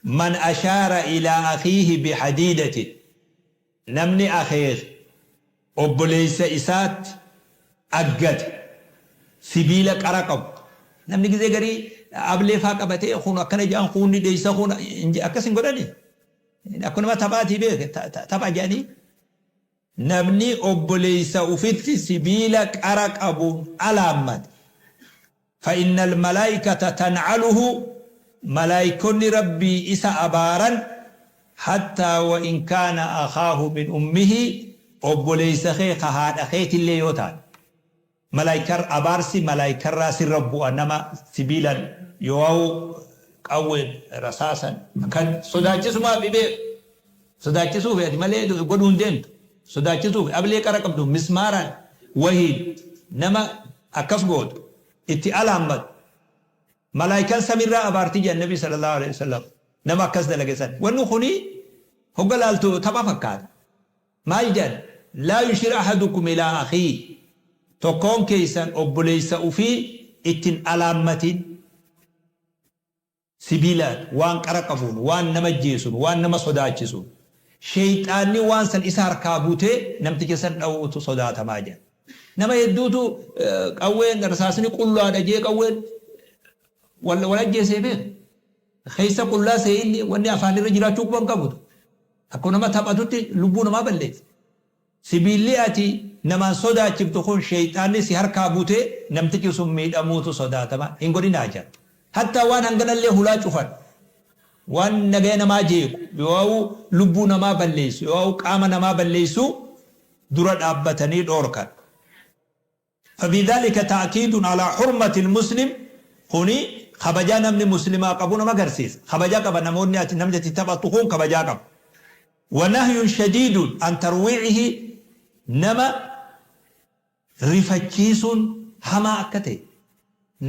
Man ashaara ilaa akhiihi bihadiidatin, namni akeeke obboleessa isaatti aggate sibiila qara qabu. Namni gizee garii ablee faa qabatee kun akkana jedhan kuun ni dheeysa kuun akkas hin godhani. Akka nama taphaatii beeke tapha jedhanii. Namni obboleessa ufitti sibiila qara qabuun alaammate, fa innal malaa'ikata tan'aluhu, malaaykonni Rabbii isa abaaran, hattaa wa in kaana akhaahu min ummihi, obboleessa kee ka haadha keetillee yoo taate. Malaaykar abaarsi malaaykarraa sirra bu'a nama sibiilan yooawu qawween rasaasan kan sodaachisumaaf dhibee sodaachisuufi ati malee godhuu hin deemtu sodaachisuufi ablee qara qabdu mismaaraan wahiin nama akkas gootu itti alaammatu Malaaykaan samirraa abaarti jedhan Nabi sallallahu aleyhi wasallam nama akkas dalage san. Wanni kuni hogga laaltu tapha fakkaata. Maal jedhan? Laa yushir ahadukum ilaa akhiihi, tokkoon keessan obboleessa ufii itti hin alaammatin sibiilaan, waan qara qabuun, waan nama ajjeesuun, waan nama sodaachisuun. Sheyxaanni waan san isa harkaa butee namticha san dhawuutu sodaatamaa jedhan. Nama hedduutu qawween rasaasni qullaadha jee qawween wal wal ajjeesee beeka. Keessa qullaa see inni wanni afaan irra jiraachuu quba hin qabu. Akkuma nama taphatutti lubbuu namaa balleessa. Sibiilli ati namaan sodaachiftu kun sheeyxaanni si harkaa butee namtichi sun miidhamuutu sodaatama hin godhinaa jedha. Hattaa waan hanganallee hulaa cufan waan nagaya namaa jeequ yoo'uu lubbuu namaa balleessu yoo'uu qaama namaa balleessu dura dhaabbatanii dhoorkan. Fafii dhaalika ta'kiidun alaa hurmatil muslim, kuni kabajaa namni muslimaa qabu nama agarsiisa. Kabajaa qaba namoonni ati namni ati taphattu kun kabajaa qaba. Wa nahyun shadiidun an tarwiicihi, nama rifachiisuun hamaa akka ta'e.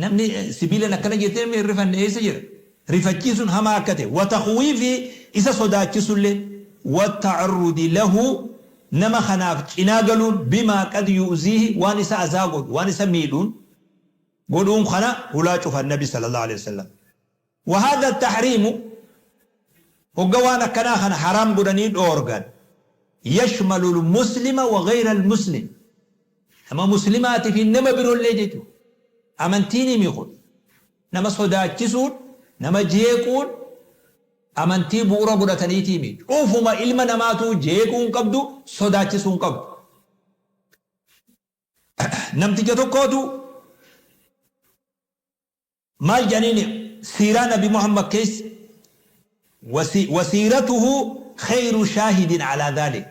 Namni sibiilan akkana jettee namni hin rifanne eessa jira? Rifachiisuun hamaa akka ta'e. Wa takhwiifihi, isa sodaachisullee. Wa ta'arrudi lahu, nama kanaaf cinaa galuun, bimaa qad yu'ziihi, waan isa azaa godhu, waan isa miidhuun godhuun kana hulaa cufan Nabi sallallahu aleyhi wa sallam. Wa haadha tahriimu, hogga waan akkanaa kana haraam godhanii dhoorgan, yashmalul muslima wa gayral muslim, nama muslimaatii fi nama birollee jechuudha. Amantiinii mi kun nama sodaachisuun nama jeequun amantii bu'ura godhataniitii mi. Cufuma ilma namaatuu jeequu hin qabdu, sodaachisuu hin qabdu. Namticha tokkootu Maal jedhaniin siiraa nabi Muhammad keessa wasiiratuhu kheyru shaahidin alaa dhaalik,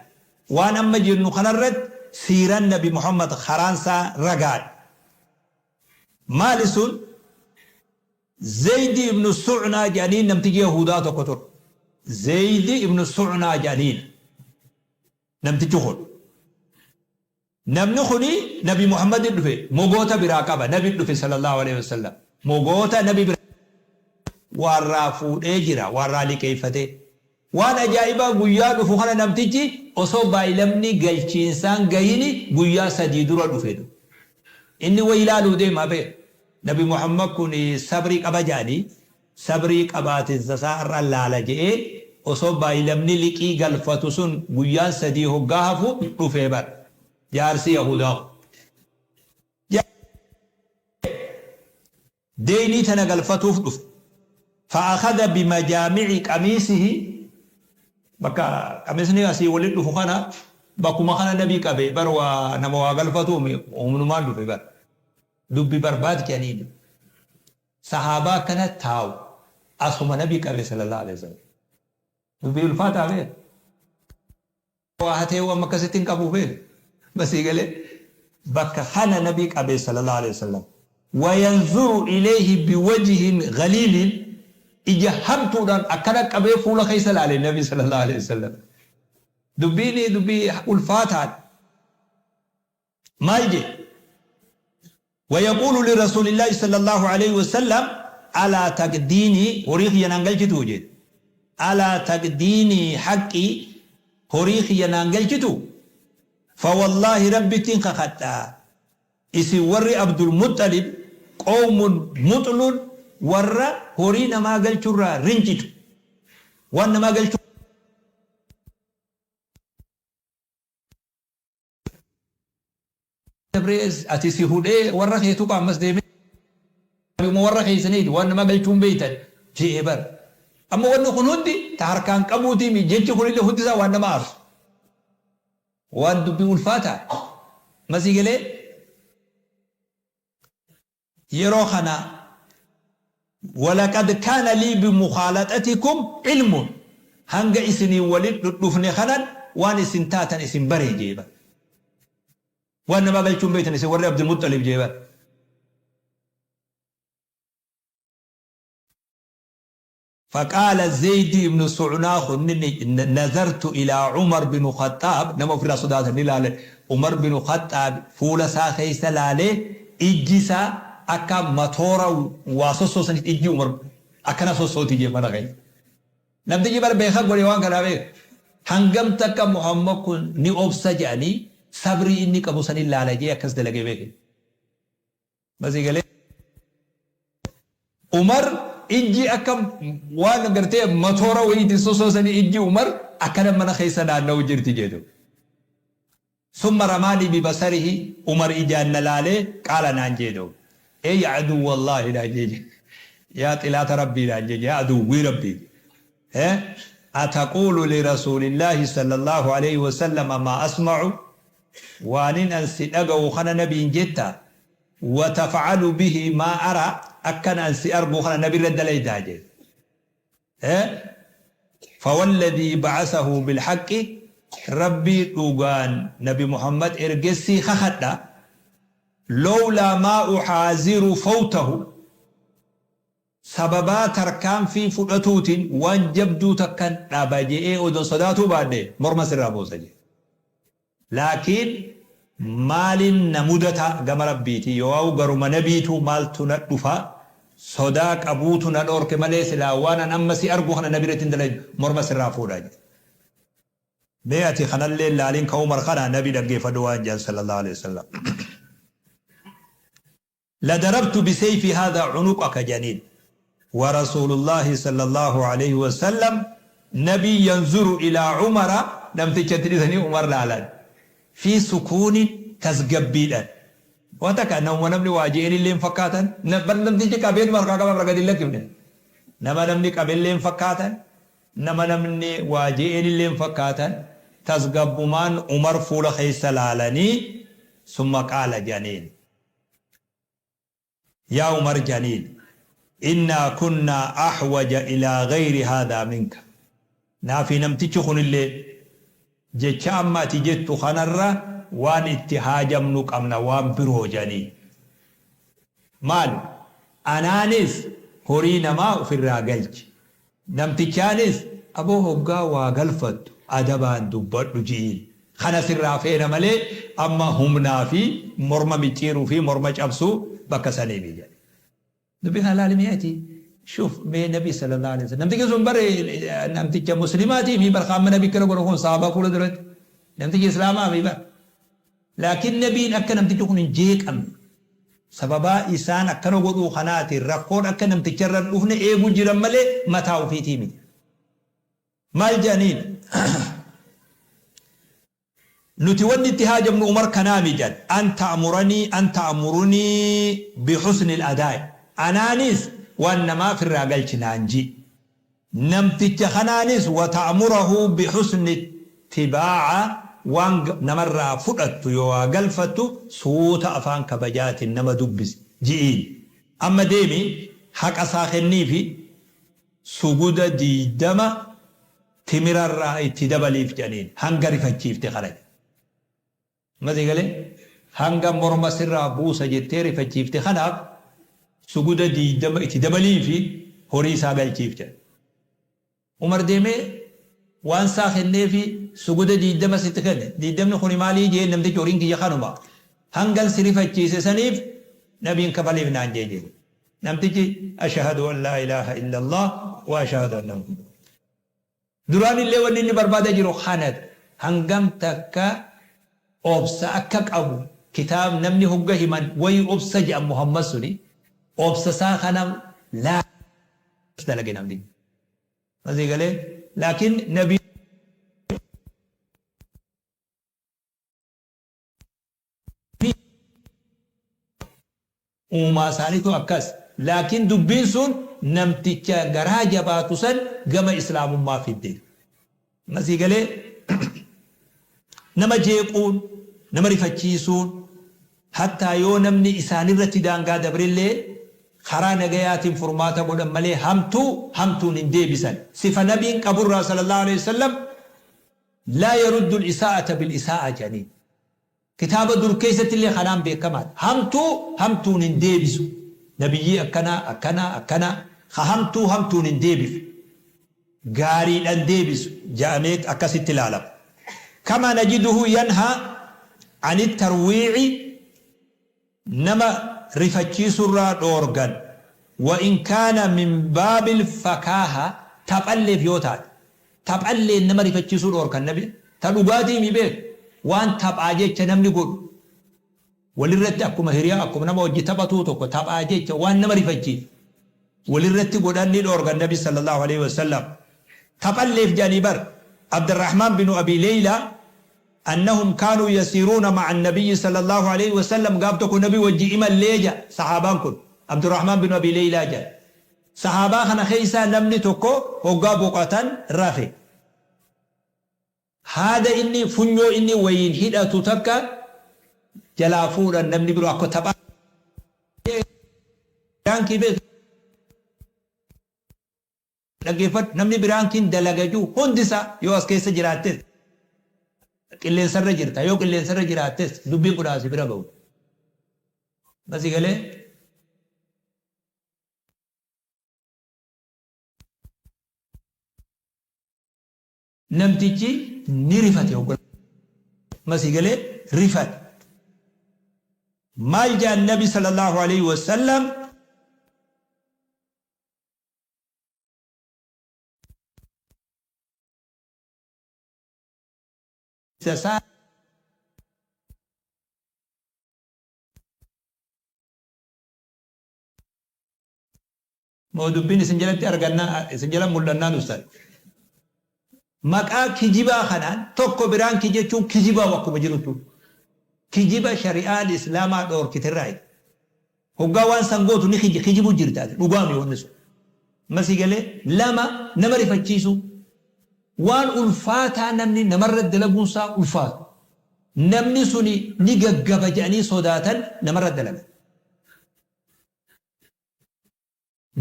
waan amma jennu kanarratti siiran nabi Muhammad karaan isaa ragaadha. Maali sun? Zeydi ibnu Su'naa jedhaniin namtichi yahuudaa tokko ture. Zeydi ibnu Su'naa jedhaniin namtichi kun. Namni kuni nabi Muhammadin dhufe mogoota biraa qaba nabi dhufe sallallahu aleyhi wasallam mogoota nabi biraa waarraa fuudhee jira waarraa liqeeyfatee waan ajaa'ibaa guyyaa dhufu kana namtichi osoo baaylamni galchiinsaan gahini guyyaa 3 dura dhufe inni way ilaaluu deema beek nabi Muhammad kun sabrii qaba ja'anii Sabrii qabaatinsa isaa har'a laala je'ee osoo baaylamni liqii galfatu sun guyyaan 3 hoggaa hafu dhufee bar. Jaarsi yahuudaa kun. Deynii tana galfatuuf dhufe. Fa'akhadha bimajaami'i qamiisihi, bakka qamisni asii walitti dhufu kana bakkuma kana nabi qabe bar, waa nama waa galfatuumi humnumaan dhufe bar. Dubbi barbaad je'aniini. Sahaabaa akkana taa'u asuma nabi qabe sallallahu alaihi wasallam. Dubbii ulfaataa beek. Waa hatee waan akkasitti hin qabu beek. Basii galee bakka kana nabi qabe sallallahu alaihi wasallam. Wayanzuru ilayhi biwajhin ghaliilin, ija hamtuudhaan akkana qabee fuula keessa laale nabi sallallahu alaihi wasallam. Dubbiin dubbii ulfaataadha. Maal jedhe? Wayaquulu lirasuulillaahi sallallaahu aleyhi wasallam alaa taqdiinii, horii kiyya naan galchituu jedhe. Alaa taqdiinii haqqii, horii kiyya naan galchituu? Fawallaahi, Rabbittin kakadha, isin warri Abdulmuxxalib qawmun muxlun, warra horii namaa galchurraa rincicu. Waan namaa galchuu dabree ati si hudhee warra kee tuqa ammas deemee warra keessaniiti waan namaa galchuu hin beektan je'ee bar. Amma wanni kun hundi ta harkaan qabuutii jechi kunillee hundi isaa waan nama aarsu. Waan dubbii ulfaataa. Masii galee yeroo kana walaqad kaana lii bimukhaalaqatikum ilmun hanga isinii walin dhudhufne kanan waan isin taatan isin baree jee bar. Waan namaa galchuu hin beektan isin warri Abdulmuxxalib jee bar. Faqaala Zeydi ibnu Su'naa nazartu ilaa Umar binu Khaxxaab nama ofirraa sodaatan ni laale Umar binu Khaxxaab fuula isaa keessa laalee ijji isaa akka matoora waa sossoosanitti ijji Umar akkana sossooti jee mana keessa. Namtichi bar beeka godhe waan kanaa beeka. Hangam takka Muhammad kun ni obsa jedhanii sabrii inni qabu sanin laala jee akkas dalagee beeke. Masii galee. Umar ijji akka waan gartee matoora wayiitiin sosoosanii ijji Umar akkana mana keessa naanna'u jirti jedhu. Summa ramaanii bibasarihi Umar ijaan na laalee qaala naan jedhu. Ey aduwwallaahi naan jedhe. Yaa xilaata rabbii naan jedhe. Yaa aduwwii rabbii. Ataquulu lirasuulillaahi sallallahu alayhi wasallama maa asma'u waanin an si dhaga'u kana nabiin jetta wataf'alu bihi maa ara akkan an si argu kana nabirra dalaydaa jedhe. Fawalladhii ba'asahu bilhaqqi rabbii dhugaan nabi Muhammad ergessii kakadha lowlaa maa uhaaziru fawtahu sababaa tarkaanfii fudhatuutiin waan jabduu takkan dhaba je'ee odon sodaatuu baadhe morma sirraa buusa je'e. Laakiin maalin na mudata gama Rabbiitii yooawu garuma nabiitu maaltu na dhufa sodaa qabuutu na dhoorke malee silaa waan an amma si argu kana nabirratti hin dalagu morma sirraa fuudha je'e. Mee ati kanallee hin laalin ka Umar kana nabi dhaggeeffadhu waan je'an sallallahu alaihi wasallam. Ladarabtu bisayfi haadha cunuqaka janiin wa rasuulullaahi sallallaahu aleyhi wasallam nabiin yanzuru ilaa umara namticha itti dhisanii umar laalan fi sukuunin tasgabbiidhan waa takka namuma namni waa je'eenillee hin fakkaatan bar namtichi qabeetuma harkaa qaba bar gadi hin lakkifne nama namni qabellee hin fakkaatan nama namni waa je'eenillee hin fakkaatan tasgabbumaan umar fuula keessa laalanii summa qaala janiin Yaa Umar janiin innaa kunnaa ahwaja ilaa gayri haadhaa minka naafii namtichi kunillee jecha amma ati jettu kanarra waan itti haajamnu qabna waan biroo janiin. Maali? Anaanis horii namaa ufirraa galchi. Namtichaanis aboo hoggaa waa galfattu adabaan dubbadhu ji'iin. Kana sirraa feena malee amma humnaa fi morma micciiruu fi morma cabsuu bakka saniimi jedhe. Dubbii kana laali mee ati shuf mee nabi sallallahu alaihi wasallam namtichi sun bare namticha muslimaatii fi bar amma nabi akkana godhu kun sahabaa fuula duratti namtichi islaamaa fi bar laakiin nabiin akka namtichi kun hin jeeqamne Sababaa isaan akkana godhuu kanaatiin rakkoon akka namticha irra hin dhufne eeguu jiran malee mataa ufiitii miti. Maal je'aniin? Nuti wanni itti haajamnu Umar kanaami je'an. An ta'muranii an ta'murunii bihusnil adaa'i. Anaanis waan namaa firraa galchi naan ji'i. Namticha kanaanis wa ta'murahu bihusni ittibaa'a waan namarraa fudhattu yoo waa galfattu suuta afaan kabajaatiin nama dubbisi ji'iin. Amma deemi haqa isaa kenniifi suguda 20 timirarraa itti dabaliif jedhaniin hanga rifachiifte kana jedhe. Amma sii galee? Hanga morma sirraa buusa jettee rifachiifte kanaaf suguda 20 itti dabaliifi horii isaa galchiif jedhe. Umar deemee waan isaa kenneefii suguda 20 sitti kenne. Diiddamni kuni maalii jeen namtichi horiin kiyya kanuma. Hangan si rifachiise saniif nabiin kafaliif naan jee jedhe. Namtichi ashahadu an laa ilaaha illallah wa ashahadu anna Muhammad. Duraan illee wanni inni barbaada jiru kana hangam takka obsa akka qabu kitaab namni hogga himan wayi obsa jedhan Muhammad suni obsa isaa kana laa dalage namni. Masii galee? Laakiin nabi uumaa isaaniitu akkas. Laakiin dubbiin sun namticha garaa jabaatu san gama islaamummaa fidde. Masii galee nama jeequun, nama rifachiisuun, hattaa yoo namni isaanirratti daangaa dabrellee karaa nagayaatiin furmaata godhan malee hamtuu hamtuun hin deebisan. Sifa nabiin qaburraa sallallahu alaihi wasallam laa yaruddu al-isaa'ata bil-isaa'a jedhaniin. Kitaaba dur keessattillee kanaan beekamaadha. Hamtuu hamtuun hin deebisu. Nabiyyii akkanaa, akkanaa, akkanaa, ka hamtuu hamtuun hin deebifne. Gaariidhaan deebisu ja'ameet akkasitti ilaalama. Kamaa najiduhu yanhaa ani tarwiici nama rifachiisurraa dhoorgan wa in kaana min baabil fakaaha taphalleef yoo taate. Taphalleen nama rifachiisuu dhoorkan nabi ta dhugaatii mi beek waan taphaa jecha namni godhu walirratti akkuma hiriyaa akkuma nama wajji taphatuu tokko taphaa jecha waan nama rifachiisu walirratti godhan ni dhoorgan nabi sallallahu alaihi wasallam. Taphalleef jedhanii bar Abdurrahmaan binu Abi Leeyla annahum kaanuu yasiiruuna ma'a nabiyyi sallallahu alaihi wasallam gaaf tokko nabi wajji imallee jedha sahaabaan kun Abdurrahmaan binu Abi Leeylaa jedha. Sahaabaa kana keessaa namni tokko hoggaa boqotan rafe. Haada inni funyoo inni wayiin hidhatu takka jalaa fuudhan namni biroo akka taphaa biraankii beeku dhaggeeffadhu namni biraankiin dalaga jiru hundisaa yoo as keessa jiraattes qilleensarra jirta yoo qilleensarra jiraattes dubbiin kun asi bira ga'u. Basi galee namtichi ni rifate hogga masii galee rifate. Maal jedhan nabi sallallahu alaihi wasallam? Isaa moo dubbiin isin jalatti argannaa isin jala mul'annaan ustaz. Maqaa kijibaa kanaan tokko biraankii jechuun kijibaa akkuma jirutu. Kijiba shari'aan islaamaa dhoorkiterraa. Hoggaa waan san gootu ni kijibu jirta ati dhugaami wanni sun. Masii galee lama nama rifachiisuu. Waan ulfaataa namni namarra dalaguun isaa ulfaatu. Namni suni ni gaggaba jedhanii sodaatan namarra dalagan.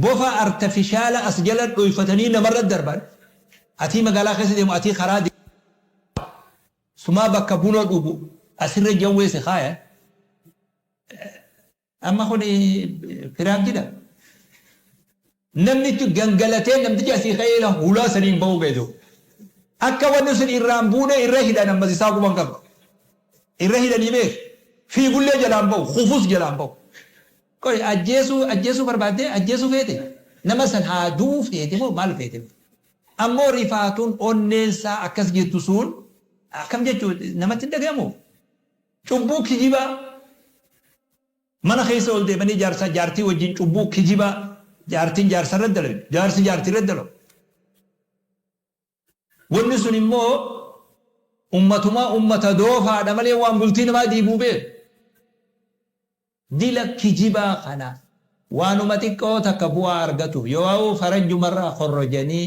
Bofa artafishaala as jala dhoyfatanii namarra darban. Atii magaalaa keessa deemu atii karaa deemu. Sumaa bakka buna dhugu asirra jawwee si kaayan. Amma kun piraankidha. Namnichi gangalatee namtichi asii ka'ee hulaa saniin ba'uu ga'e. Akka wanni sun irraan buune irra hidhan ammas isaa quban qaba. Irra hidhanii beek. Fiigullee jalaan ba'u, kufus jalaan ba'u. Qoy ajjeesuu ajjeesuu barbaaddee ajjeesuu feete nama san haa du'uu feete moo maal feete? Ammoo rifaatuun onneensaa akkas jettu sun akkam jechuu namatti hin dhagahamu. Cubbuu kijibaa mana keessa ol deemanii jaarsaa jaartii wajjin cubbuu kijibaa jaartiin jaarsa irra dalagu jaarsi jaartii irra dalagu. Wanni sun immoo ummatumaa ummata doofaadha malee waan bultii namaa diiguu beeku. Dila kijibaa kana waanuma xiqqoo takka bu'aa argatuuf yoo faranjumarraa korrojanii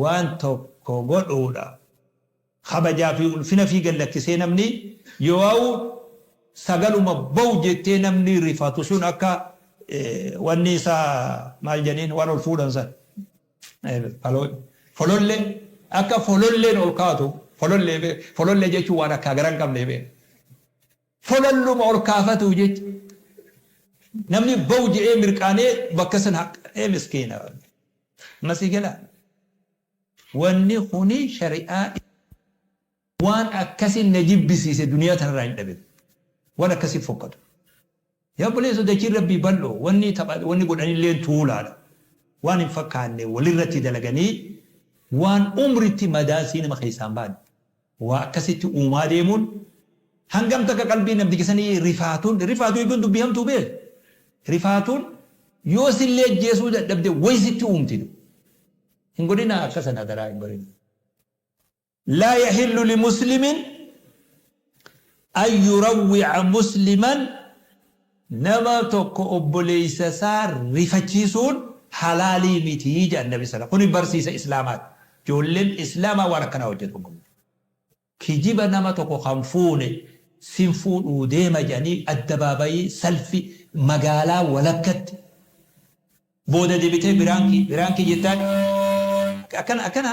waan tokko godhuudha. Kabajaa fi ulfina fi gad lakkisee namni yoo sagaluma bahu jettee namni rifatu sun akka wanni isaa maal jedhaniin waan ol fuudhan san. Folollee akka fololleen ol kaatu folollee folollee jechuun waan akka gara hin qabne beeku. Fololluma ol kaafatu jecha. Namni bahu jedhee mirqaanee bakka san haqee miskiina. Masii galaa. Wanni kuni shari'aa waan akkasii na jibbisiise duniyaa tanarraa hin dhabin. Waan akkasii fokkatu. Yaa obboleessa dachiin rabbii bal'oo wanni tapha wanni godhanillee tuulaadha. Waan hin fakkaanne walirratti dalaganii waan umritti madaasii nama keessaan baane. Waa akkasitti uumaa deemuun hangam takka qalbii namticha sanii rifaatuun rifaatu jechuun dubbii hamtuu beeku. Rifaatuun yoo sillee ajjeesuu dadhabde wayi sitti uumti. Hin godhinaa akka sana daraa hin godhinaa. Laa yahillu limuslimin an yurawwi'a musliman nama tokko obboleessa isaa rifachiisuun halaalii miti jedhan Nabi sala. Kuni barsiisa Islaamaati. Ijoolleen Islaamaa waan akkanaa hojjetu hin qabdu. Kijiba nama tokko kan fuune sin fuudhuu deema jedhanii addabaabayii salfi magaalaa walakkatti booda deebitee biraankii biraankii jettaan akkana akkana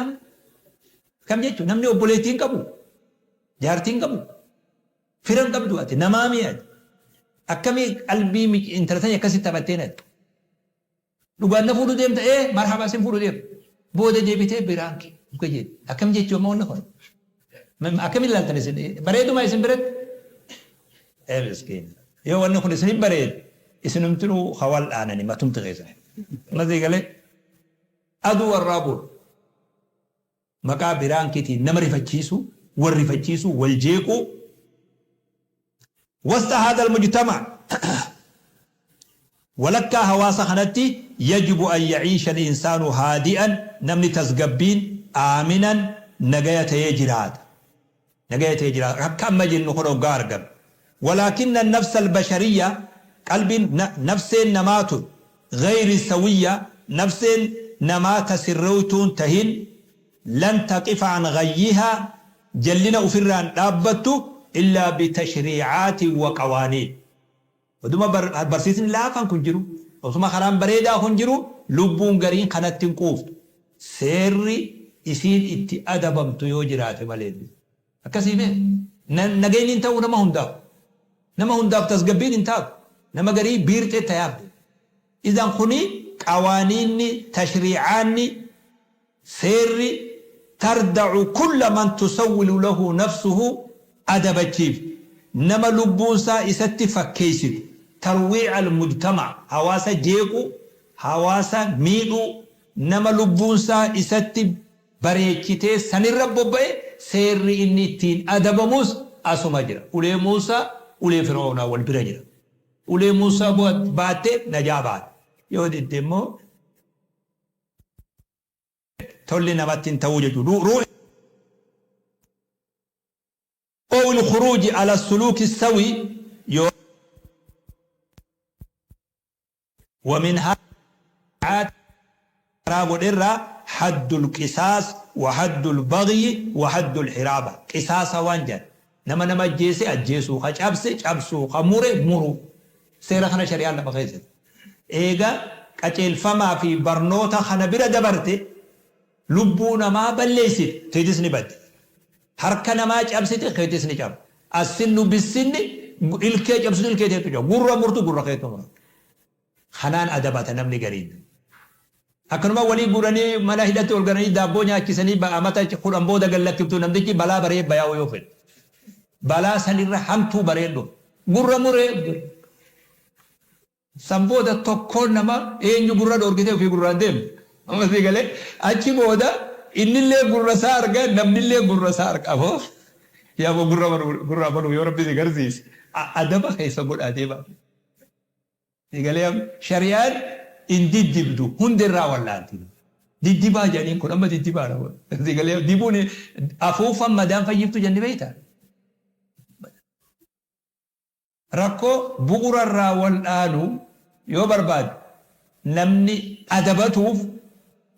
akkam jechuun namni obboleettii hin qabu jaartii hin qabu fira hin qabdu ati namaa mii ati akkamii qalbii intala tanya akkasitti taphattee natti Dhugaan na fuudhu deemta ee marhaba sin fuudhu deema. Booda deebitee biraanki dhuga jedhe. Akkam jechuu amma wanni kun? Akkamiin ilaaltan isin? Bareeduma isin biratti? Ee miskiin. Yoo wanni kun isin bareede isinumtinuu ha wal dhaanani matumti keessan. Masii galee aduu warraa bulu. Maqaa biraankiitiin nama rifachiisuu, wal rifachiisuu, wal jeequu. Wasta haadha almujtama walakkaa hawaasa kanatti yajibu an ya'iisha al-insaanu haadi'an namni tasgabbiin aaminan nagaya ta'ee jiraata. Nagaya ta'ee jiraata. Akka amma jennu kun hoggaa argame. Walaakinna an-nafsa al-bashariyya qalbiin nafseen namaa tun ghayri sawiyya nafseen namaa ta sirrooytuun tahin lan taqifa an ghayyihaa jallina ufirraa hin dhaabbattu illaa bitashriicaatin wa qawaaniin. Oduma barsiisni laafaan kun jiru, osuma karaan bareedaa kun jiru lubbuun gariin kanatti hin quuftu. Seerri isiin itti adabamtu yoo jiraate malee. Akkasii mee? Nageenyi hin ta'u nama hundaaf. Nama hundaaf tasgabbiin hin taatu. Nama garii biirxee tayaaf deema. Idan kuni qawaaniinni, tashriicaanni, seerri tarda'u kulla man tusawwilu lahu nafsuhu adabachiifti. Nama lubbuun isaa isatti fakkeessitu, tarwii'a al-mujtama' hawaasa jeequu, hawaasa miidhuu, nama lubbuun isaa isatti bareechitee sanirra bobba'e seerri inni ittiin adabamus asuma jira. Ulee Muusaa, ulee Fir'awnaa wal bira jira. Ulee Muusaa baatte najaa baate. Yoo didde immoo tolli namatti hin ta'uu jechuudha. Ow al-khuruuji ala suluuki sawi yoo wa min karaa godherraa haddul qisaas wa haddul baghyi wa haddul hiraaba qisaasa waan jedhan nama nama ajjeese ajjeesuu ka cabse cabsuu ka mure muruu seera kana shari'aan lafa keessatti eega qaceelfamaa fi barnoota kana bira dabarte lubbuu namaa balleessite keetis ni baddi. Harka namaa cabsite keetis ni caba. Assinnu bissinni ilkee cabsitu ilkee teetu caba. Gurra murtu gurra keetu murama. Kanaan adabata namni gariin. Akkanuma walii guuranii mana hidhatti ol galanii daabboo nyaachisanii amata 10 booda gad lakkiftu namtichi balaa baree bayaa'uu yoo fedhe. Balaa sanirra hamtuu baree dhufa. Gurra muree. San booda tokkoon nama eenyu gurra dhoorkitee ofii gurraan deemta. Amma sii galee achi booda innillee gurra isaa arga namnillee gurra isaa arga. Aboo yaa aboo gurra gurra abaluu yoo rabbi si garsiise adaba keessa godhaa deemaa. Sii galee amma shari'aan hin diddibdu hundirraa wallaanti. Diddibaa jedhaniin kun amma diddibaadha. Sii galee dibuun afuuffan madaan fayyiftu jenni beektaa? Rakkoo bu'urarraa wal'aanuu yoo barbaadde namni adabatuuf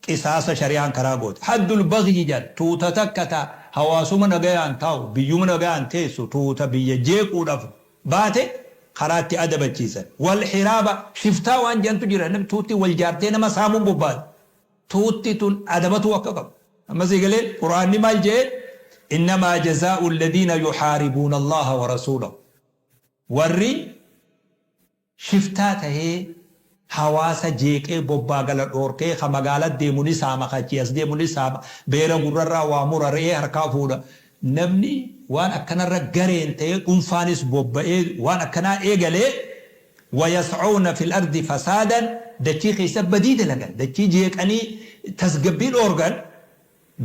qisaasa shari'aan karaa goote. Haddul baghyi jedhan tuuta takka ta hawaasuma nagayaan taa'u, biyyuma nagayaan teessu tuuta biyya jeequudhaf baate karaa itti adabachiisan. Wal hiraaba shiftaa waan jedhantu jira namni tuutti wal jaartee nama saamuun bobbaate. Tuutti tun adabatuu akka qabu. Amma sii galee Qur'aanni maal je'e innamaa jazaa'u alladhiina yuhaaribuuna Allaaha wa rasuulahu warri shiftaa tahee hawaasa jeeqee bobbaa gala dhoorkee ka magaala deemu ni saama ka achii as deemu ni saama beera gurrarraa waa mura re'ee harkaa fuudha namni waan akkanarra gareen tahee dhunfaanis bobba'ee waan akkanaa eegalee Wayas'awna fil ardi fasaadan dachii keessa badii dalagan, dachii jeeqanii tasgabbii dhoorgan,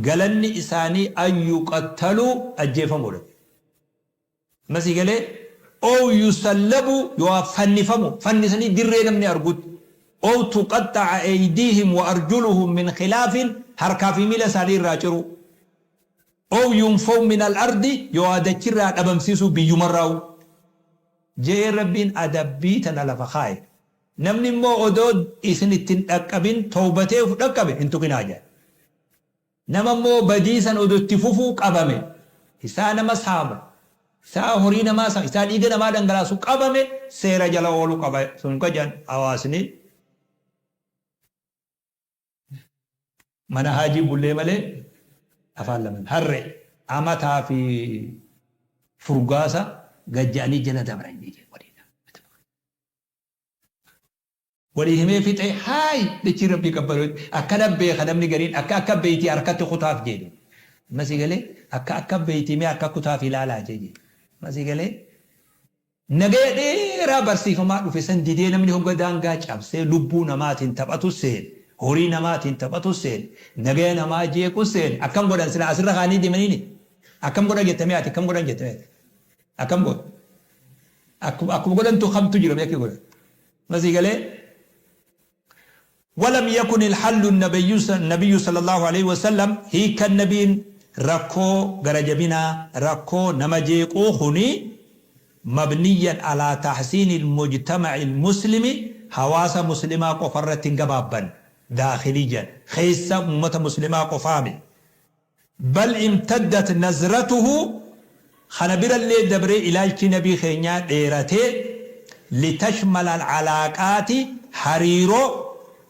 galanni isaanii an yuqattaluu ajjeefamuudha jedhe. Amma sii galee? Ow yusallabuu yookaa fannifamuu, fannisanii dirree namni argutti. Ow tuqaxxa'a aydiihim wa arjuluhum min khilaafin Harkaa fi miila isaanii irraa ciruu. Ow yunfaw min al-ardi yookaa dachirraa dhabamsiisuu biyyumarraawuu. Je'ee Rabbiin adabbii tana lafa kaaye. Namni immoo odoo isin itti hin dhaqqabin tawbatee uf dhaqqabe hin tuqinaa je'an. Nama immoo badii san odoo itti fufuu qabame, isaa nama saamu, isaa horii namaa saamu, isaa dhiiga namaa dhangalaasu qabame seera jala ooluu qaba. Sun ka je'an hawaasni mana haajii bullee malee afaan laman harre amataa fi furgaasa gad je'anii jala dabran je'e waliin. Walii himee fixee haay dachii rabbii qabbanooyte akkana beeka namni gariin akka akka beeytii harkatti kutaaf jeedhe amma sii galee akka akka beeytii mee harka kutaaf ilaalaa jee jee amma sii galee nagaya dheeraa barsiifamaa dhufe san didee namni hogga daangaa cabsee lubbuu namaatiin taphatu seene horii namaatiin taphatu seene nagaya namaa jeequ seene akkam godhan silaa asirra kaanii deemaniini akkam godhan jettamee ati akkam godhan jettamee ati akkam godhan akkuma akkuma godhantu kamtu jira mee akka godhan Ma sii galee? Walam yakun ilhallu nabiyyu sallallahu aleyhi wa sallam hiikkan nabiin rakkoo gara jabinaa rakkoo nama jeequu kuni mabniyyan alaa tahsiini almujtama'i almuslimi hawaasa muslimaa qofarratti hin gabaabbanne daakhiliyyan keessa ummata muslimaa qofaami Bal imtaddat nazratuhu kana birallee dabree ilaalchi Nabii keenyaa dheeratee litashmala al'alaaqaati hariiroo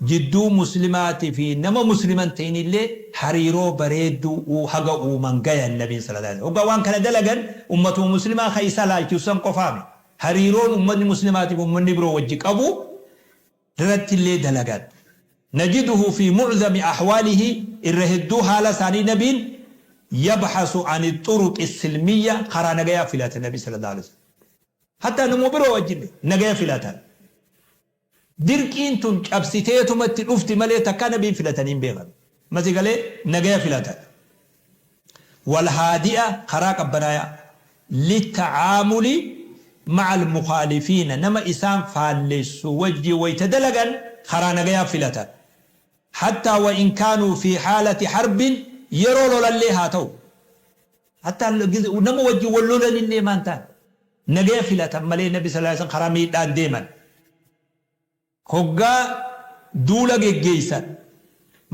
jidduu muslimaati fi nama muslima hin ta'inillee hariiroo bareedduu uu haga uuman gayan Nabiin sallallaahu aleyhi wa sallam. Hoggaa waan kana dalagan ummatuma muslimaa ka isa laalchisu san qofaami. Hariiroon ummatni muslimaatiif ummanni biroo wajji qabu irrattillee dalagan. Najiduhu fii mu'zami ahwaalihi irra hedduu haala isaanii Nabiin yabhasu ani xuruqi silmiyya karaa nagayaa filata Nabi sallallahu alaihi wasallam. Hattaa namuma biroo wajjillee nagaya filatan. Dirqiin tun cabsiteetuma itti dhufti malee takkaa Nabiin filatanii hin beekan. Masi galee nagaya filatan. Wal haadi'a karaa qabbanaayaa litta'aamuli ma'al mukhaalifiina nama isaan faallessu wajji wayta dalagan karaa nagayaa filatan. Hattaa wa in kaanuu fii haalati harbin yeroo lolallee haa ta'u. Hattaa nama wajji wal lolanillee maan ta'an nagaya filatan malee Nabi sallallaahu aleyhi wa sallam karaa miidhaan deeman. Hoggaa duula geggeeysan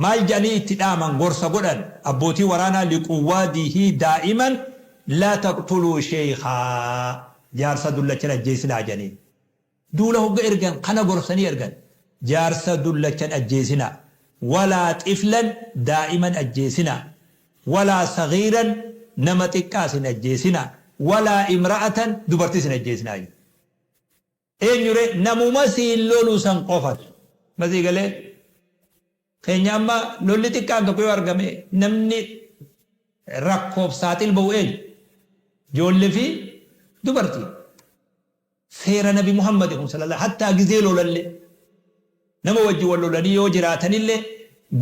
maal je'anii itti dhaaman, gorsa godhan, abbootii waraanaa liquwwaadihi daa'iman laa taqtuluu sheykhaa jaarsa dullacha hin ajjeesinaa je'aniin. Duula hogga ergan kana gorsanii ergan. Jaarsa dullacha hin ajjeesinaa. Walaa xiflan daa'ima hin ajjeesinaa. Walaa saghiiran nama xiqqaas hin ajjeesinaa. Walaa imra'atan dubartiis hin ajjeesinaa je'an. Eenyu ree? Namuma siin lolu san qofatu. Amma sii galee? Keenya amma lolli xiqqaan tokko yoo argame namni rakkoof saaxil ba'u eenyu? Joolle fi dubartii. Seera Nabi Muhammadi kun sallallahu hattaa gizee lolallee nama wajji wal lolanii yoo jiraatanillee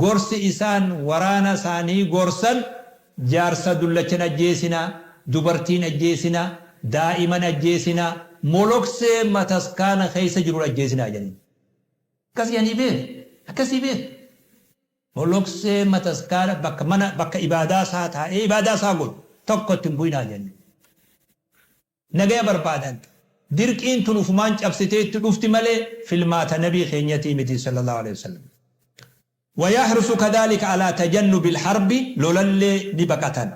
gorsi isaan waraana isaanii gorsan Jaarsa dullacha hin ajjeesinaa, dubartii hin ajjeesinaa, daa'ima hin ajjeesinaa, moloksee mataskaana keessa jiru hin ajjeesinaa jedhaniin. Akkas jedhanii beer. Akkasii beer. Moloksee mataskaana bakka mana bakka ibaadaa isaa taa'ee ibaadaa isaa godhu tokko itti hin bu'inaa jedhaniin. Nagaya barbaadan. Dirqiin tun ufumaan cabsitee itti dhufti malee filmaata Nabii keenyatii miti sallallahu aleyhi wasallam. Wayahrisu kadhalika alaa tajannubil harbi lolallee ni baqatan.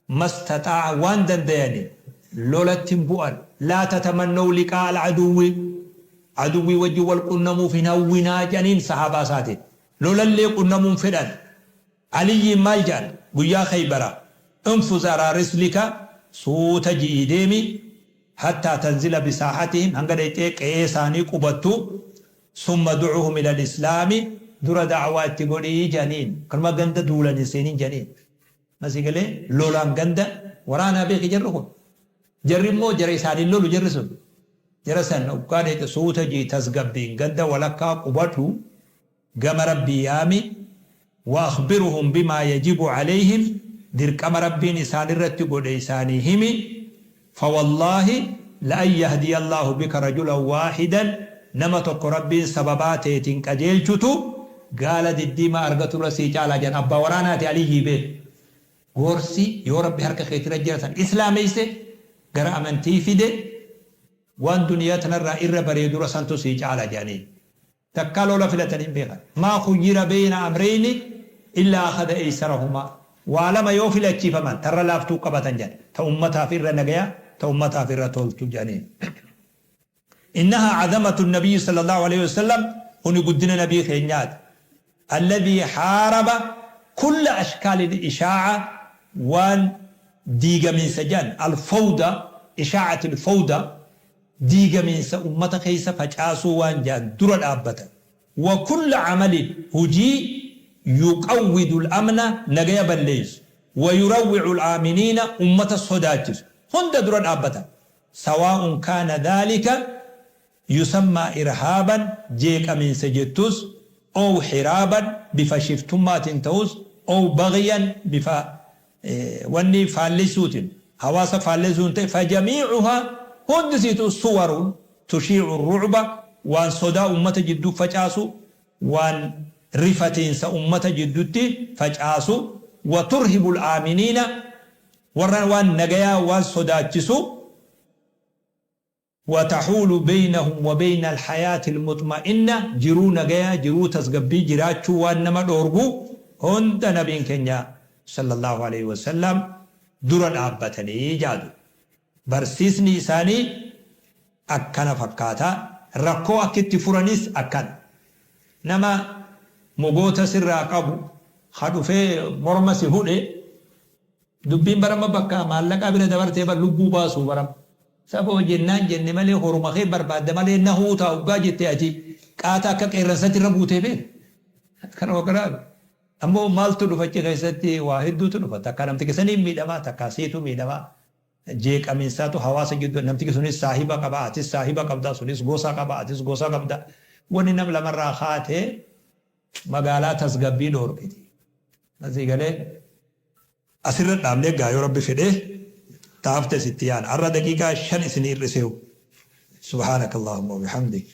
Mastaxaa'a waan dandayaniin lolatti hin bu'an. Laa tatamannaw liqaa'al aduwwi aduwwii wajjin wal qunnamuuf hin hawwinaa jedhaniin sahaabaa isaatiin. Lolallee qunnamuu hin fedhan. Aliyyiin maal jedhan guyyaa kheybaraa Unfuz alaa rislika suuta ji'ii deemi hattaa tanzila bisaahatihim hanga dhayxee qe'ee isaanii qubattu summa du'uhum ilal islaami dura da'waa itti godhi jedhaniin akkanuma ganda duulan hin seenin jedhaniin amma sii galee lolaan ganda waraanaa beeki jarri kun jarri immoo jara isaaniin lolu jarri sun jara san hoggaa dhayxe suuta ji'i tasgabbiin ganda walakkaa qubadhu Gama Rabbii yaami, Wa akhbiruhum bimaa yajibu alayhim, dirqama Rabbiin isaanirratti godhe isaanii himi, Fawallaahi la'an yahdiyallaahu bika rajulan waahidan, nama tokko Rabbiin sababaa teetiin qajeelchutu gaala diddiimaa argaturra sii caalaa jedhan. Abbaa waraanaati Aliyyii beek. Gorsi yoo Rabbi harka keetirra jira san islaameyse gara amantii fide waan duniyaa tanarraa irra bareedura santu sii caala jedhaniin. Takkaa lola filatanii hin beekan. Maa khuyyira beyna amreyni illaa akhada eysarahumaa. Waa lama yoo filachiifaman tarra laaftuu qabatan jedhan. Ta ummataaf irra nagaya, ta ummataaf irra toltu jedhaniin. Innahaa azamatu nabiyyi sallallahu aleyhi wasallam kuni guddina nabii keenyaati. Alladhii haaraba kulla ashkaalil ishaa'a waan diigamiinsa jedhan al-fawda ishaa'atil fawda diigamiinsa ummata keessa facaasuu waan jedhan dura dhaabbatan. Wa kulla amalin hujii yuqawwidul amna nagaya balleeysu wa yurawwi'ul aaminiina ummata sodaachisu hunda dura dhaabbatan. Sawaa'un kaana dhaalika yusammaa irhaaban jeeqamiinsa jettus ow hiraaban bifa shiftummaatiin ta'us ow baghyan bifa wanni faallessuutiin hawaasa faallessuun ta'e fajamii'uhaa hundi isiituu suwarun tushii'u ru'ba waan sodaa ummata jidduu facaasu waan rifatiinsa ummata jiddutti facaasu wa turhibul aaminiina Warra waan nagayaa waan sodaachisu, wa tahuulu beynahum wa beyna alhayaati almuxma'inna, jiruu nagayaa, jiruu tasgabbii jiraachuu waan nama dhoorgu hunda Nabiin keenya sallallaahu aleyhi wa sallam dura dhaabbatanii jaadu. Barsiisni isaanii akkana fakkaata. Rakkoo akki itti furanis akkana. Nama mogoota sirraa qabu ka dhufee morma si hudhe Dubbiin bar amma bakka maallaqaa bira dabartee bar lubbuu baasuu bar amma. Saboo jennaan jenne malee horuma kee barbaadda malee nahuu taa hoggaa jette ati qaata akka qeerransatti irra buutee beek. Kana waqaraami. Ammoo maaltu dhufa achi keessatti waa hedduutu dhufa. Takkaa namtichi saniin miidhamaa takkaa siitu miidhamaa. Jeeqaminsaatu hawaasa gidduu namtichi sunis saahiba qaba atis saahiba qabda sunis gosa qaba atis gosa qabda. Wanni nam lamarraa kaate magaalaa tasgabbii dhoorkiti. Asii galee. Asirra dhaabnee gaa yoo Rabbi fedhe ta haftes itti yaana. Arra daqiiqaa 5 isinii hir'iseehu. Subhaanakallahumma wabihamdik.